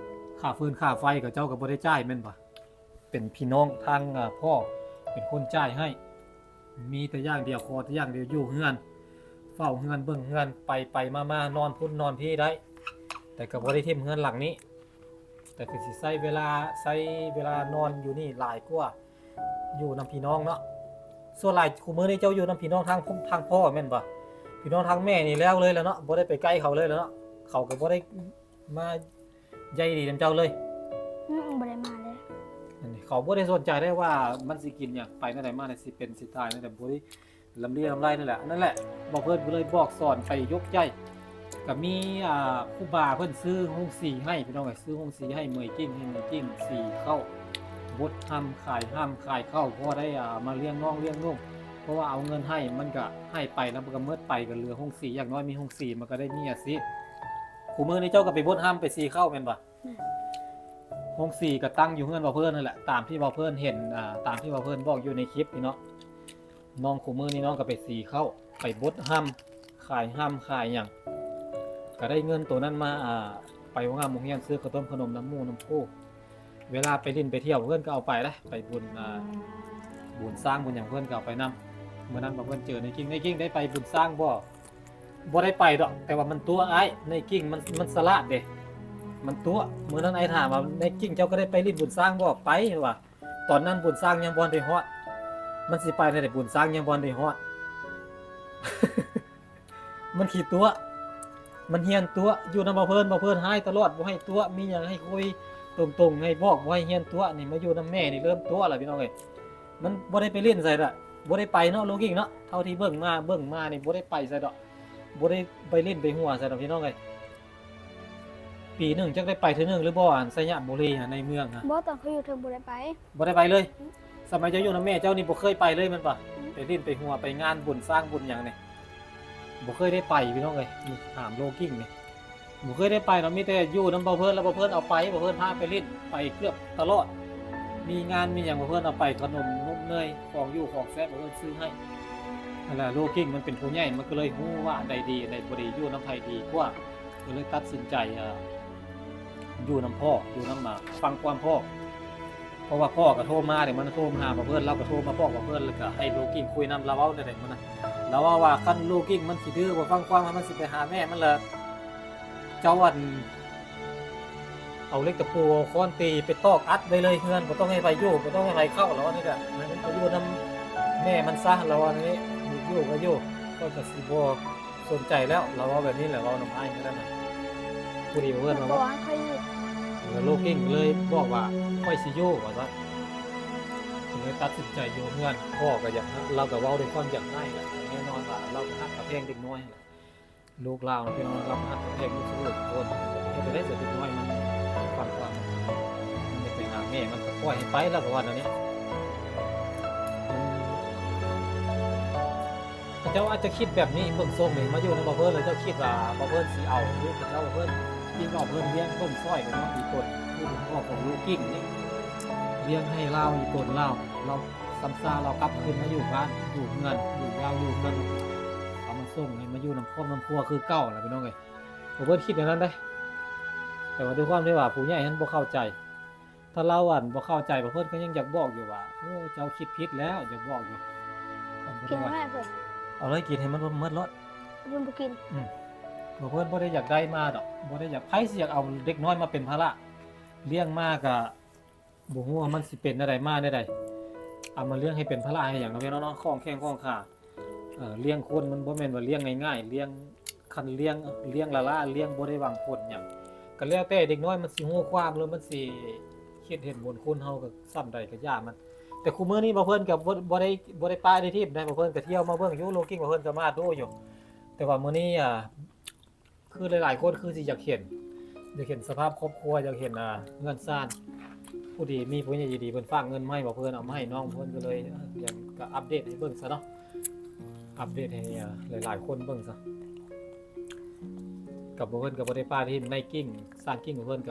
ຄ່າຟືນຄ່າໄຟ ເຂົາເຈົ້າກໍບໍ່ໄດ້ຈ່າຍແມ່ນບໍ່? ເປັນພີ່ນ້ອງທາງ ອາ ພໍ່ເປັນຄົນຈ່າຍໃຫ້ ມີແຕ່ຢ່າງດຽວ ຂໍແຕ່ຢ່າງດຽວ ຢູ່ເຮືອນ ເຝົ້າເຮືອນ ເບິ່ງເຮືອນ ໄປໄປມາມາ ນອນພຸ້ນນອນພີ້ໄດ້ ແຕ່ກໍບໍ່ໄດ້ຖິ້ມເຮືອນຫຼັງນີ້ ແຕ່ກໍຊິໃຊ້ເວລາ ໃຊ້ເວລານອນຢູ່ນີ້ຫຼາຍກວ່າຢູ່ນຳພີ່ນ້ອງເນາະ. ສ່ວນຫຼາຍຄູ່ມື້ນີ້ເຈົ້າຢູ່ນຳພີ່ນ້ອງທາງ ທາງພໍ່ແມ່ນບໍ່? ພີ່ນ້ອງທາງແມ່ນີ້ແລ້ວເລີຍແຫຼະເນາະ ບໍ່ໄດ້ໄປໃກ້ເຂົາເລີຍແຫຼະເນາະ ເຂົາກໍບໍ່ໄດ້ມາ ໃຍດີນຳເຈົ້າເລີຍ? ອືມ ບໍ່ໄດ້ມາເລີຍ. ອັນນີ້ເຂົາບໍ່ໄດ້ສົນໃຈໄດ້ວ່າມັນຊິກິນຫຍັງ ໄປແນວໃດມາແນວໃດ ຊິເປັນຊິຕາຍແນວໃດ ບໍ່ໄດ້ລຳລີລຳໄລນັ້ນແຫຼະ. ນັ້ນແຫຼະ ບໍ່ເພິ່ນກໍເລີຍບອກສອນໄປຍົກໃຈ ກໍມີ ອ່າ ຄູບາເພິ່ນຊື້ໂຮງສີໃຫ້ພີ່ນ້ອງເອີຍ ຊື້ໂຮງສີໃຫ້ເໝີຍກິ້ງ ໃຫ້ເໝີຍກິ້ງສີເຂົ້າ ບົດຮ່ຳ ຂາຍຮ່ຳຂາຍເຂົ້າ ພໍໄດ້ ອ່າ ມາລ້ຽງນ້ອງລ້ຽງນຸ່ງ ເພາະວ່າເອົາເງິນໃຫ້ ມັນກໍໃຫ້ໄປແລ້ວມັນກໍໝົດໄປ ກໍເຫຼືອໂຮງສີ ຢ່າງໜ້ອຍມີໂຮງສີ ມັນກໍໄດ້ມີອາຊີບ. ຄູ່ມື້ນີ້ເຈົ້າກໍໄປບົດຮ່ຳໄປສີເຂົ້າແມ່ນບໍ່? ແມ່ນ. ໂຮງສີກໍຕັ້ງຢູ່ເຮືອນບ່າວເພິ່ນນັ້ນແຫຼະ ຕາມທີ່ບ່າວເພິ່ນເຫັນ ອ່າ ຕາມທີ່ບ່າວເພິ່ນບອກຢູ່ໃນຄລິບນີ້ເນາະ. ນ້ອງຄູ່ມື້ນີ້ນ້ອງກໍໄປສີເຂົ້າ ໄປບົດຮ່ຳ ຂາຍຮ່ຳຂາຍຫຍັງ ກໍໄດ້ເງິນໂຕນັ້ນມາ ອ່າ ໄປໂຮງຮ່ຳໂຮງຮຽນ ຊື້ເຂົ້າຕົ້ມຂະໜົມນຳໝູ່ນຳຄູ່. ເວລາໄປຫຼິ້ນໄປທ່ຽວເພິ່ນກໍເອົາໄປເດ້ ໄປບຸນ ອ່າ ບຸນຊ້າງບຸນຫຍັງເພິ່ນກໍເອົາໄປນຳ. ມື້ນັ້ນວ່າເພິ່ນເຈີນາຍກິ້ງ ນາຍກິ້ງໄດ້ໄປບຸນຊ້າງບໍ່? ບໍ່ໄດ້ໄປດອກ ແຕ່ວ່າມັນຕົວະອ້າຍ ນາຍກິ້ງມັນ ມັນສະຫຼາດເດ້ ມັນຕົວະ. ມື້ນັ້ນອ້າຍຖາມວ່າ ນາຍກິ້ງເຈົ້າກໍໄດ້ໄປຫຼິ້ນບຸນຊ້າງບໍ່? ໄປ ວ່າ ຕອນນັ້ນບຸນຊ້າງຍັງບໍ່ທັນໄດ້ຮອດ ມັນຊິໄປແນວໃດ ບຸນຊ້າງຍັງບໍ່ທັນໄດ້ຮອດ. ມັນຂີ້ຕົວະ ມັນຮຽນຕົວະ ຢູ່ນຳບ່າວເພິ່ນ ບ່າວເພິ່ນຮ້າຍຕະຫຼອດ ບໍ່ໃຫ້ຕົວະ ມີຫຍັງໃຫ້ຄຸຍຕົງໆ ໃຫ້ບອກ ບໍ່ໃຫ້ຮຽນຕົວະ. ນີ້ມາຢູ່ນຳແມ່ນີ້ເລີ່ມຕົວະແລ້ວພີ່ນ້ອງເອີຍ. ມັນບໍ່ໄດ້ໄປຫຼິ້ນໃສລະ ບໍ່ໄດ້ໄປເນາະ ໂລກິ້ງເນາະ. ເທົ່າທີ່ເບິ່ງມາ ເບິ່ງມານີ້ບໍ່ໄດ້ໄປໃສດອກ ບໍ່ໄດ້ໄປຫຼິ້ນໄປຫົວໃສດອກພີ່ນ້ອງເອີຍ. ປີໜຶ່ງຈັກໄດ້ໄປເທື່ອໜຶ່ງຫຼືບໍ່ ອັນໄຊຍະບູລີຫັ້ນ ໃນເມືອງຫັ້ນ? ບໍ່ ຕອນຂ້ອຍຢູ່ເທິງບໍ່ໄດ້ໄປ. ບໍ່ໄດ້ໄປເລີຍ? ອືມ. ສະໄໝເຈົ້າຢູ່ນຳແມ່ເຈົ້ານີ້ບໍ່ເຄີຍໄປເລີຍແມ່ນບໍ່? ອືມ. ໄປຫຼິ້ນໄປຫົວໄປງານບຸນຊ້າງບຸນຫຍັງນີ້ ບໍ່ເຄີຍໄດ້ໄປພີ່ນ້ອງເອີຍ. ນີ້ຖາມໂລກິ້ງນີ້ ບໍ່ເຄີຍໄດ້ໄປເນາະ ມີແຕ່ຢູ່ນຳບ່າວເພິ່ນ ແລ້ວບ່າວເພິ່ນເອົາໄປ ບ່າວເພິ່ນພາໄປຫຼິ້ນ ໄປເກືອບຕະຫຼອດ. ມີງານມີຫຍັງບ່າວເພິ່ນເອົາໄປ ຂະໜົມນົມເນີຍ ຂອງຢູ່ຂອງແຊບບ່າວເພິ່ນຊື້ໃຫ້. ຫັ້ນແຫຼະ ໂລກິ້ງມັນເປັນຜູ້ໃຫຍ່ ມັນກໍເລີຍຮູ້ວ່າອັນໃດດີ ອັນໃດບໍ່ດີ ຢູ່ນຳໃຜດີກວ່າ ກໍເລີຍຕັດສິນໃຈ ເອີ ຢູ່ນຳພໍ່ ຢູ່ນຳ ມາຟັງຄວາມພໍ່. ເພາະວ່າພໍ່ກໍໂທມາເດ້ ມັນໂທມາຫາບ່າວເພິ່ນ ລາວກໍໂທມາບອກບ່າວເພິ່ນ ແລ້ວກໍໃຫ້ໂລກິ້ງຄຸຍນຳ. ລາວເວົ້າແນວໃດມື້ນັ້ນ ລາວເວົ້າວ່າ ຄັນໂລກິ້ງມັນຂີ້ດື້ ບໍ່ຟັງຄວາມ ມັນຊິໄປຫາແມ່ມັນລະ ເຈົ້າ ອັນ ເອົາເຫຼັກຕະປູເອົາຄ້ອນຕີໄປຕອກອັດໄວ້ເລີຍເຮືອນ ບໍ່ຕ້ອງໃຫ້ໃຜຢູ່ ບໍ່ຕ້ອງໃຫ້ໃຜເຂົ້າ. ລາວວ່າແນວໃດ ໃຫ້ມັນໄປຢູ່ນຳແມ່ມັນຊະ ລາວວ່າແນວນີ້ ຢູ່ກໍຢູ່. ຂ້ອຍກໍຊິບໍ່ສົນໃຈແລ້ວ. ລາວເວົ້າແບບນີ້ແຫຼະ, ເວົ້ານຳອ້າຍເທົ່ານັ້ນນະ. ຜູ້ດີເພິ່ນວ່າ ເພິ່ນບໍ່ໃຫ້ຂ້ອຍຢູ່ ແລ້ວໂລກິງກໍເລີຍບອກວ່າ ຂ້ອຍຊິຢູ່ ວ່າຊັ້ນ. ກໍເລີຍຕັດສິນໃຈຢູ່ເຮືອນ. ພໍ່ກໍຢາກ ລາວກໍເວົ້າດ້ວຍຄວາມຢາກໄດ້ແຫຼະ, ແນ່ນອນວ່າລາວກໍຮັກກັບແພງເດັກນ້ອຍຫັ້ນແຫຼະ. ລູກລາວນະພີ່ນ້ອງ, ລາວຮັກແພງຢູ່ທຸກຄົນ. ເຮັດຈັ່ງໃດ ເດັກນ້ອຍມັນຟັງຄວາມ ມັນຢາກໄປຫາແມ່ ມັນກໍປ່ອຍໃຫ້ໄປ ລາວກໍວ່າແນວນີ້. ເຂົາເຈົ້າອາດຈະຄິດແບບນີ້ ເບິ່ງຊົງນີ້ ມາຢູ່ນຳບ່າວເພິ່ນ ແລ້ວເຈົ້າຄິດວ່າບ່າວເພິ່ນຊິເອົາລູກເຂົາເຈົ້າ ເພິ່ນ ທີ່ວ່າເພິ່ນລ້ຽງເບິ່ງຊ່ອຍກັນເນາະ. ອີ່ຕົນ ຜູ້ເປັນພໍ່ຂອງລູກກິ້ງນີ້ ລ້ຽງໃຫ້ລາວ ອີ່ຕົນລາວ ລາວຊ້ຳຊາ ລາວກັບຄືນມາຢູ່ບ້ານ ຢູ່ເຮືອນ ຢູ່ລາວ ຢູ່ເຮືອນ ເອົາມາສົ່ງໃຫ້ມາຢູ່ນຳຄອບນຳຄົວຄືເກົ່າລະ ພີ່ນ້ອງເອີຍ. ບ່າວເພິ່ນຄິດແນວນັ້ນເດ້ ແຕ່ວ່າດ້ວຍຄວາມທີ່ວ່າຜູ້ໃຫຍ່ຫັ້ນບໍ່ເຂົ້າໃຈ. ຖ້າລາວ ອັນ ບໍ່ເຂົ້າໃຈ ບ່າວເພິ່ນກໍຍັງຢາກບອກຢູ່ວ່າ ໂອ້ ເຈົ້າຄິດຜິດແລ້ວ ຢາກບອກຢູ່. ກິນໃຫ້ເພິ່ນ ເອົາເລີຍ ກິນໃຫ້ມັນໝົດໂລດ. ເພິ່ນບໍ່ກິນ. ອືມ ບ່າວເພິ່ນບໍ່ໄດ້ຢາກໄດ້ມາດອກ ບໍ່ໄດ້ຢາກ ໃຜຊິຢາກເອົາເດັກນ້ອຍມາເປັນພາລະ? ລ້ຽງມາກະບໍ່ຮູ້ວ່າມັນຊິເປັນແນວໃດ ມາແນວໃດ. ເອົາມາລ້ຽງໃຫ້ເປັນພາລະໃຫ້ຫຍັງເນາະ ພີ່ນ້ອງເນາະ? ຂອງແຂ້ງຂອງຂາ ເອີ ລ້ຽງຄົນມັນບໍ່ແມ່ນວ່າລ້ຽງງ່າຍໆ ລ້ຽງ ຄັນລ້ຽງ ລ້ຽງລ້າໆ ລ້ຽງບໍ່ໄດ້ຫວັງຜົນຫຍັງ ກໍແລ້ວແຕ່ເດັກນ້ອຍມັນຊິຮູ້ຄວາມ ຫຼືມັນຊິຄິດເຫັນບຸນຄຸນເຮົາ ກໍສ່ຳໃດກໍຢ່າມັນ. ແຕ່ຄູ່ມື້ນີ້ບ່າວເພິ່ນກໍບໍ່ ບໍ່ໄດ້ ບໍ່ໄດ້ປະໄດ້ຖິ້ມໄດ໋ ບ່າວເພິ່ນກໍທ່ຽວມາເບິ່ງຢູ່ ໂລກິ້ງ ບ່າວເພິ່ນກໍມາດູຢູ່. ແຕ່ວ່າມື້ນີ້ ອ່າ ຄືຫຼາຍໆຄົນຄືຊິຢາກເຫັນ ຢາກເຫັນສະພາບຄອບຄົວ ຢາກເຫັນ ອ່າ ເຮືອນຊານ. ຜູ້ດີ ມີຜູ້ໃຫຍ່ໃຈດີເພິ່ນຝາກເງິນມາໃຫ້ບ່າວເພິ່ນ ເອົາມາໃຫ້ນ້ອງເພິ່ນ ກໍເລີຍ ເອີ ຢາກ ກໍອັບເດດໃຫ້ເບິ່ງຊະເນາະ ອັບເດດໃຫ້ ອ່າ ຫຼາຍໆຄົນເບິ່ງຊະ. ກັບບ່າວເພິ່ນກໍບໍ່ໄດ້ປະຖິ້ມ ນາຍກິ້ງ ຊ່າງກິ້ງ ເພິ່ນກ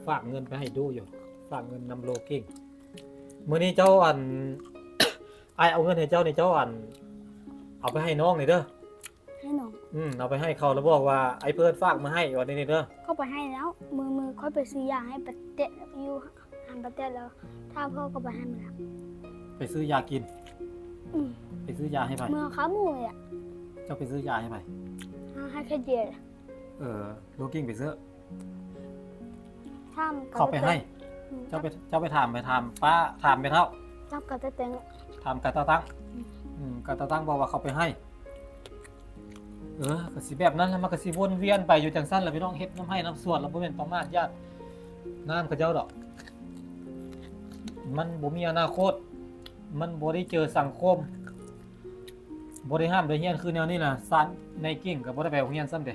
ໍຝາກເງິນໄປໃຫ້ດູຢູ່ ຝາກເງິນນຳໂລກິ້ງ. ມື້ນີ້ເຈົ້າ ອັນ ອ້າຍເອົາເງິນໃຫ້ເຈົ້ານີ້ ເຈົ້າ ອັນ ເອົາໄປໃຫ້ນ້ອງນີ້ເດີ. ໃຫ້ນ້ອງ. ອືມ ເອົາໄປໃຫ້ເຂົາ ແລ້ວບອກວ່າ ອ້າຍເພິ່ນຝາກມາໃຫ້ ວ່າແນວນີ້ເດີ. ເຂົາໄປໃຫ້ແລ້ວ ມື້ ມື້ຂ້ອຍໄປຊື້ຢາໃຫ້ປາແຕະ ຢູ່ຮ້ານປາແຕະ ແລ້ວຖ້າພໍ່ກໍໄປໃຫ້ມາແລ້ວ. ໄປຊື້ຢາກິນ. ອືມ ໄປຊື້ຢາໃຫ້ໃຜ? ເມື່ອຄ່ຳມື້ນີ້ແຫຼະ. ເຈົ້າໄປຊື້ຢາໃຫ້ໃຜ? ໃຫ້ແຄດເຢ. ເອີ ໂລກິ້ງໄປຊື້. ຖາມ ເຂົາໄປໃຫ້. ອືມ ເຈົ້າໄປ ເຈົ້າໄປຖາມ ໄປຖາມປ້າ ຖາມແມ່ເຖົ້າ ຖາມກາຕາແຕງ ຖາມກາຕາຕັ້ງ. ອືມ ອືມ ກາຕາຕັ້ງບອກວ່າເຂົາໄປໃຫ້. ເອີ ກໍຊິແບບນັ້ນລະ ມັນກໍຊິວົນວຽນໄປຢູ່ຈັ່ງຊັ້ນລະ ພີ່ນ້ອງ. ເຮັດນຳໄຮ່ນຳສວນລະ ບໍ່ແມ່ນປະໝາດຍາດນາມເຂົາເຈົ້າດອກ. ມັນບໍ່ມີອະນາຄົດ ມັນບໍ່ໄດ້ເຈີສັງຄົມ ບໍ່ໄດ້ຮ່ຳໄດ້ຮຽນຄືແນວນີ້ນະ. ຊານ ນາຍກິ້ງກໍບໍ່ໄດ້ໄປໂຮງຮຽນຊ້ຳເດ.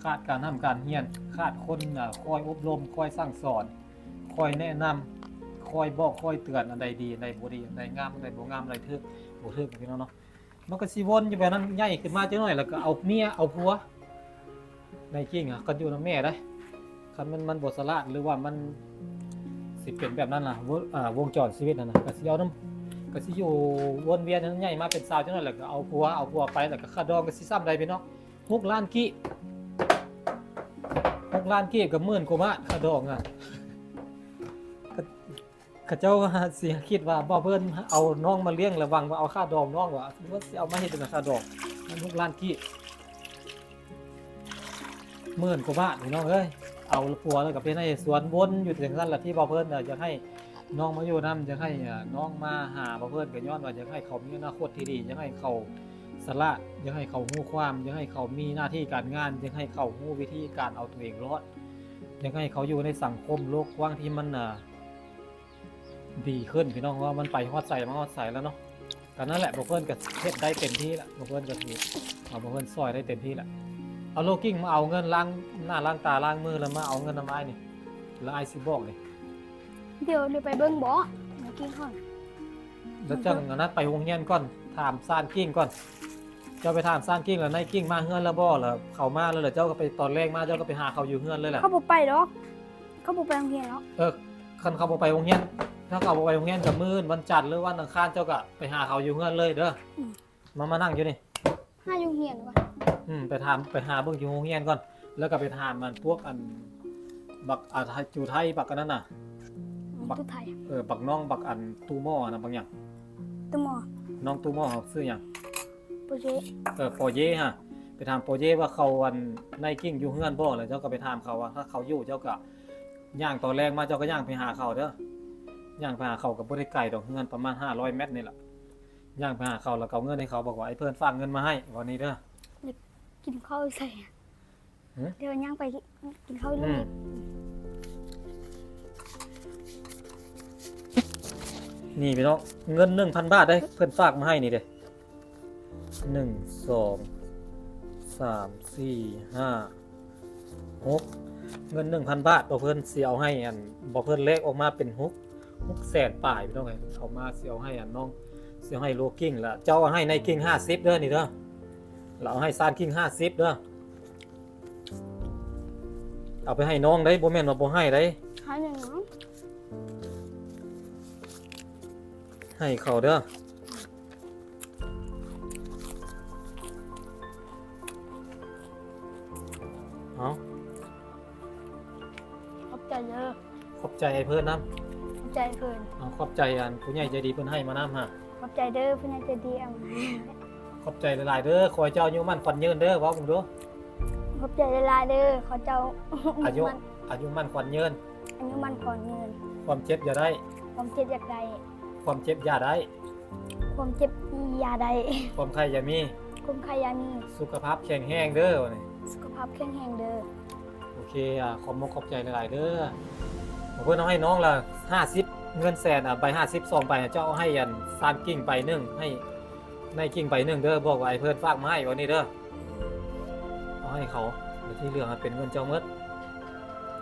ຂາດການຮ່ຳການຮຽນ ຂາດຄົນ ອາ ຄອຍອົບຮົມ ຄອຍສັ່ງສອນ ຄອຍແນະນຳ ຄອຍບອກ ຄອຍເຕືອນ ອັນໃດດີ ອັນໃດບໍ່ດີ ອັນໃດງາມ ອັນໃດບໍ່ງາມ ອັນໃດຖືກ ບໍ່ຖືກ ພີ່ນ້ອງເນາະ. ມັນກໍຊິວົນຢູ່ແບບນັ້ນ ໃຫຍ່ຂຶ້ນມາຈັກໜ້ອຍແລ້ວກໍເອົາເມຍເອົາຜົວ. ນາຍກິ້ງ ຄັນຢູ່ນຳແມ່ໄດ໋ ຄັນມັນ ມັນບໍ່ສະຫຼາດ ຫຼືວ່າມັນຊິເປັນແບບນັ້ນນະ ວົງ ອາ ວົງຈອນຊີວິດຫັ້ນນະ ກໍຊິເອົານຳ ກໍຊິຢູ່ວົນວຽນໃຫຍ່ມາເປັນສາວຈັກໜ້ອຍແລ້ວກໍເອົາຜົວ ເອົາຜົວໄປ ແລ້ວກໍຄ່າດອງກໍຊິຊ້ຳໃດ ພີ່ນ້ອງ. ຫົກລ້ານກີບ ຫົກລ້ານກີບກໍໝື່ນກວ່າບາດຄ່າດອງນະ. ເຂົາເຈົ້າຊິຄິດວ່າບໍ່ເພິ່ນເອົານ້ອງມາລ້ຽງ ລະຫວັງວ່າເອົາຄ່າດອງນ້ອງວ່າ ວ່າຊິເອົາມາເຮັດຈັ່ງໃດຄ່າດອງ ມັນຫົກລ້ານກີບ ໝື່ນກວ່າບາດ ພີ່ນ້ອງເອີຍ. ເອົາຜົວແລ້ວກໍເປັນໃຫ້ສວນວົນຢູ່ຈັ່ງຊັ້ນລະ ທີ່ບໍ່ເພິ່ນຢາກໃຫ້ ນ້ອງມາຢູ່ນຳ ຢາກໃຫ້ ເອີ ນ້ອງມາຫາບ່າວເພິ່ນ ກໍຍ້ອນວ່າຢາກໃຫ້ເຂົາມີອະນາຄົດທີ່ດີ ຢາກໃຫ້ເຂົາສະຫຼາດ ຢາກໃຫ້ເຂົາຮູ້ຄວາມ ຢາກໃຫ້ເຂົາມີໜ້າທີ່ການງານ ຢາກໃຫ້ເຂົາຮູ້ວິທີການເອົາຕົວເອງລອດ ຢາກໃຫ້ເຂົາຢູ່ໃນສັງຄົມໂລກກວ້າງທີ່ມັນ ເອີ ດີຂຶ້ນ ພີ່ນ້ອງ. ເພາະວ່າມັນໄປຮອດໃສມາຮອດໃສແລ້ວເນາະ. ກໍນັ້ນແຫຼະ ບ່າວເພິ່ນກໍເຮັດໄດ້ເຕັມທີ່ແລ້ວ ບ່າວເພິ່ນກໍຖື ເອົາ ບ່າວເພິ່ນຊ່ອຍໄດ້ເຕັມທີ່ແລ້ວ. ເອົາ ໂລກິ້ງ ມາເອົາເງິນລ້າງໜ້າລ້າງຕາລ້າງມື ແລ້ວມາເອົາເງິນນຳອ້າຍນີ້ ແລ້ວອ້າຍຊິບອກນີ້. ດຽວ ດຽວໄປເບິ່ງບໍ່? ມາກິນກ່ອນ ແລ້ວຈັ່ງອັນນັ້ນ ໄປໂຮງຮຽນກ່ອນ ຖາມຊານກິ້ງກ່ອນ. ເຈົ້າໄປຖາມຊານກິ້ງ ແລ້ວນາຍກິ້ງມາເຮືອນແລ້ວບໍ່? ແລ້ວເຂົາມາແລ້ວ ແລ້ວເຈົ້າກໍໄປ ຕອນແລງມາ ເຈົ້າກໍໄປຫາເຂົາຢູ່ເຮືອນເລີຍແຫຼະ. ເຂົາບໍ່ໄປດອກ ເຂົາບໍ່ໄປໂຮງຮຽນດອກ. ເອີ ຄັນເຂົາບໍ່ໄປໂຮງຮຽນ ຖ້າເຂົາບໍ່ໄປໂຮງຮຽນ ກໍມື້ວັນຈັນ ຫຼືວັນອັງຄານ ເຈົ້າກໍໄປຫາເຂົາຢູ່ເຮືອນເລີຍເດີ. ອືມ ມາ ມານັ່ງຢູ່ນີ້. ຫາຢູ່ໂຮງຮຽນກ່ອນ. ອືມ ໄປຖາມ ໄປຫາເບິ່ງຢູ່ໂຮງຮຽນກ່ອນ ແລ້ວກໍໄປຖາມອັນພວກອັນ ບັກ ອາ ໄທ ຈູໄທ ບັກອັນນັ້ນນະ ອືມ ບັກ ຈູໄທ ເອີ ບັກນ້ອງ ບັກອັນຕູ້ໝໍຫັ້ນນະ ບັກຫຍັງ ຕູ້ໝໍ ນ້ອງຕູ້ໝໍເຂົາຊື່ຫຍັງ? ໂປເຢ ເອີ ໂປເຢຫັ້ນ. ໄປຖາມໂປເຢວ່າເຂົາອັນ ນາຍກິ້ງຢູ່ເຮືອນບໍ່? ແລ້ວເຈົ້າກໍໄປຖາມເຂົາວ່າ ຖ້າເຂົາຢູ່ ເຈົ້າກໍຍ່າງ ຕອນແລງມາ ເຈົ້າກໍຍ່າງໄປຫາເຂົາເດີ ຍ່າງໄປຫາເຂົາ ກໍບໍ່ໄດ້ໄກດອກ ເຮືອນປະມານຫ້າຮ້ອຍແມັດນີ້ລະ. ຍ່າງໄປຫາເຂົາ ແລ້ວກໍເອົາເງິນໃຫ້ເຂົາ ບອກວ່າ "ໄອ້ເພິ່ນຝາກເງິນມາໃຫ້" ວ່ານີ້ເດີ. ກິນເຂົ້າໃສ່ ຮະ? ດຽວຍ່າງໄປກິນເຂົ້າຢູ່ ອືມ ໂລງຮຽນ. ນີ້ພີ່ນ້ອງ ເງິນໜຶ່ງພັນບາດເດ້ ເພິ່ນຝາກມາໃຫ້ນີ້ເດ້. ໜຶ່ງ ສອງ ສາມ ສີ່ ຫ້າ ຫົກ ເງິນໜຶ່ງພັນບາດ ບໍ່ເພິ່ນຊິເອົາໃຫ້ອັນ ບໍ່ເພິ່ນແລກອອກມາເປັນຫົກ ຫົກແສນປາຍພີ່ນ້ອງເອີຍ. ເອົາມາຊິເອົາໃຫ້ອັນນ້ອງ ຊິເອົາໃຫ້ໂລກິ້ງ ລະເຈົ້າເອົາໃຫ້ນາຍກິ້ງຫ້າສິບເດີນີ້ເດີ ລະເອົາໃຫ້ຊານກິ້ງຫ້າສິບເດີ. ເອົາໄປໃຫ້ນ້ອງໄດ໋ ບໍ່ແມ່ນວ່າບໍ່ໃຫ້ໄດ໋. ໃຫ້ຫຍັງ? ໃຫ້ເຂົາເດີ. ເອົາ ຂອບໃຈເດີ. ຂອບໃຈອ້າຍເພິ່ນນຳ. ຂອບໃຈອ້າຍເພິ່ນ. ເອົາ ຂອບໃຈອັນຜູ້ໃຫຍ່ໃຈດີເພິ່ນໃຫ້ມານຳຫາ. ຂອບໃຈເດີ ຜູ້ໃຫຍ່ໃຈດີເອົາມາໃຫ້. ຂອບໃຈຫຼາຍໆເດີ ຂໍໃຫ້ເຈົ້າອາຍຸໝັ້ນຂວັນຍືນເດີ. ເວົ້າເບິ່ງດູ. ຂອບໃຈຫຼາຍໆເດີ ຂໍເຈົ້າອາຍຸໝັ້ນ ອາຍຸໝັ້ນຂວັນຍືນ. ອາຍຸໝັ້ນຂວັນຍືນ. ຄວາມເຈັບຢ່າໄດ້ ຄວາມເຈັບຢາກໄດ້. ຄວາມເຈັບຢ່າໄດ້ ຄວາມເຈັບຢ່າໄດ້. ຄວາມໄຂ້ຢ່າມີ ຄວາມໄຂ້ຢ່າມີ. ສຸຂະພາບແຂງແຮງເດີ ວ່ານີ້ ສຸຂະພາບແຂງແຮງເດີ. ໂອເຄ ອາ ຂອບມົກຂອບໃຈຫຼາຍໆເດີ. ເພິ່ນເອົາໃຫ້ນ້ອງລະຫ້າສິບ ເງິນແສນ ອາ ໃບຫ້າສິບ ສອງໃບ ເຈົ້າເອົາໃຫ້ອັນຊານກິ້ງໃບໜຶ່ງ ໃຫ້ນາຍກິ້ງໃບໜຶ່ງເດີ. ບອກວ່າໃຫ້ເພິ່ນຝາກມາໃຫ້ ວ່ານີ້ເດີ. ເອົາໃຫ້ເຂົາ ແລ້ວທີ່ເຫຼືອໃຫ້ເປັນເງິນເຈົ້າໝົດ.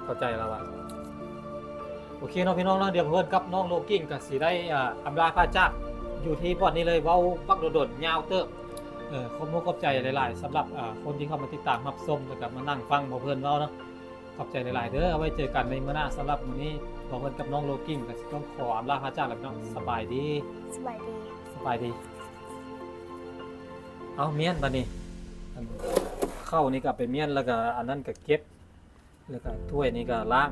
ເຂົ້າໃຈແລ້ວຫວາ? ໂອເຄເນາະພີ່ນ້ອງເນາະ ດຽວເພິ່ນກັບນ້ອງໂລກິ້ງກໍຊິໄດ້ ອາ ອຳລາພາຈາກຢູ່ທີ່ບ່ອນນີ້ເລີຍ. ເວົ້າບັກດົນໆ ຍາວເຕີບ. ເອີ ຂອບມົກຂອບໃຈຫຼາຍໆ ສຳລັບ ອາ ຄົນທີ່ເຂົ້າມາຕິດຕາມຮັບຊົມ ແລ້ວກໍມານັ່ງຟັງບ່າວເພິ່ນເວົ້າເນາະ. ຂອບໃຈຫຼາຍໆເດີ. ເອົາໄວ້ເຈີກັນໃນມື້ໜ້າ. ສຳລັບມື້ນີ້ ບ່າວເພິ່ນກັບນ້ອງໂລກິ້ງກໍຊິຕ້ອງຂໍອຳລາພາຈາກແລ້ວພີ່ນ້ອງ. ສະບາຍດີ. ສະບາຍດີ. ສະບາຍດີ. ເອົາ ມ້ຽນບາດນີ້ ອັນເຂົ້ານີ້ກໍເອົາໄປມ້ຽນ ແລ້ວກໍອັນນັ້ນກໍເກັບ ແລ້ວກໍຖ້ວຍນີ້ກໍລ້າງ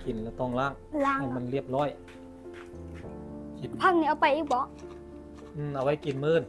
ກິນແລ້ວຕ້ອງລ້າງ ລ້າງ ໃຫ້ມັນລຽບຮ້ອຍ. ຜັກນີ້ເອົາໄປອີກບໍ່? ອືມ ເອົາໄວ້ກິນມື້ອື່ນ.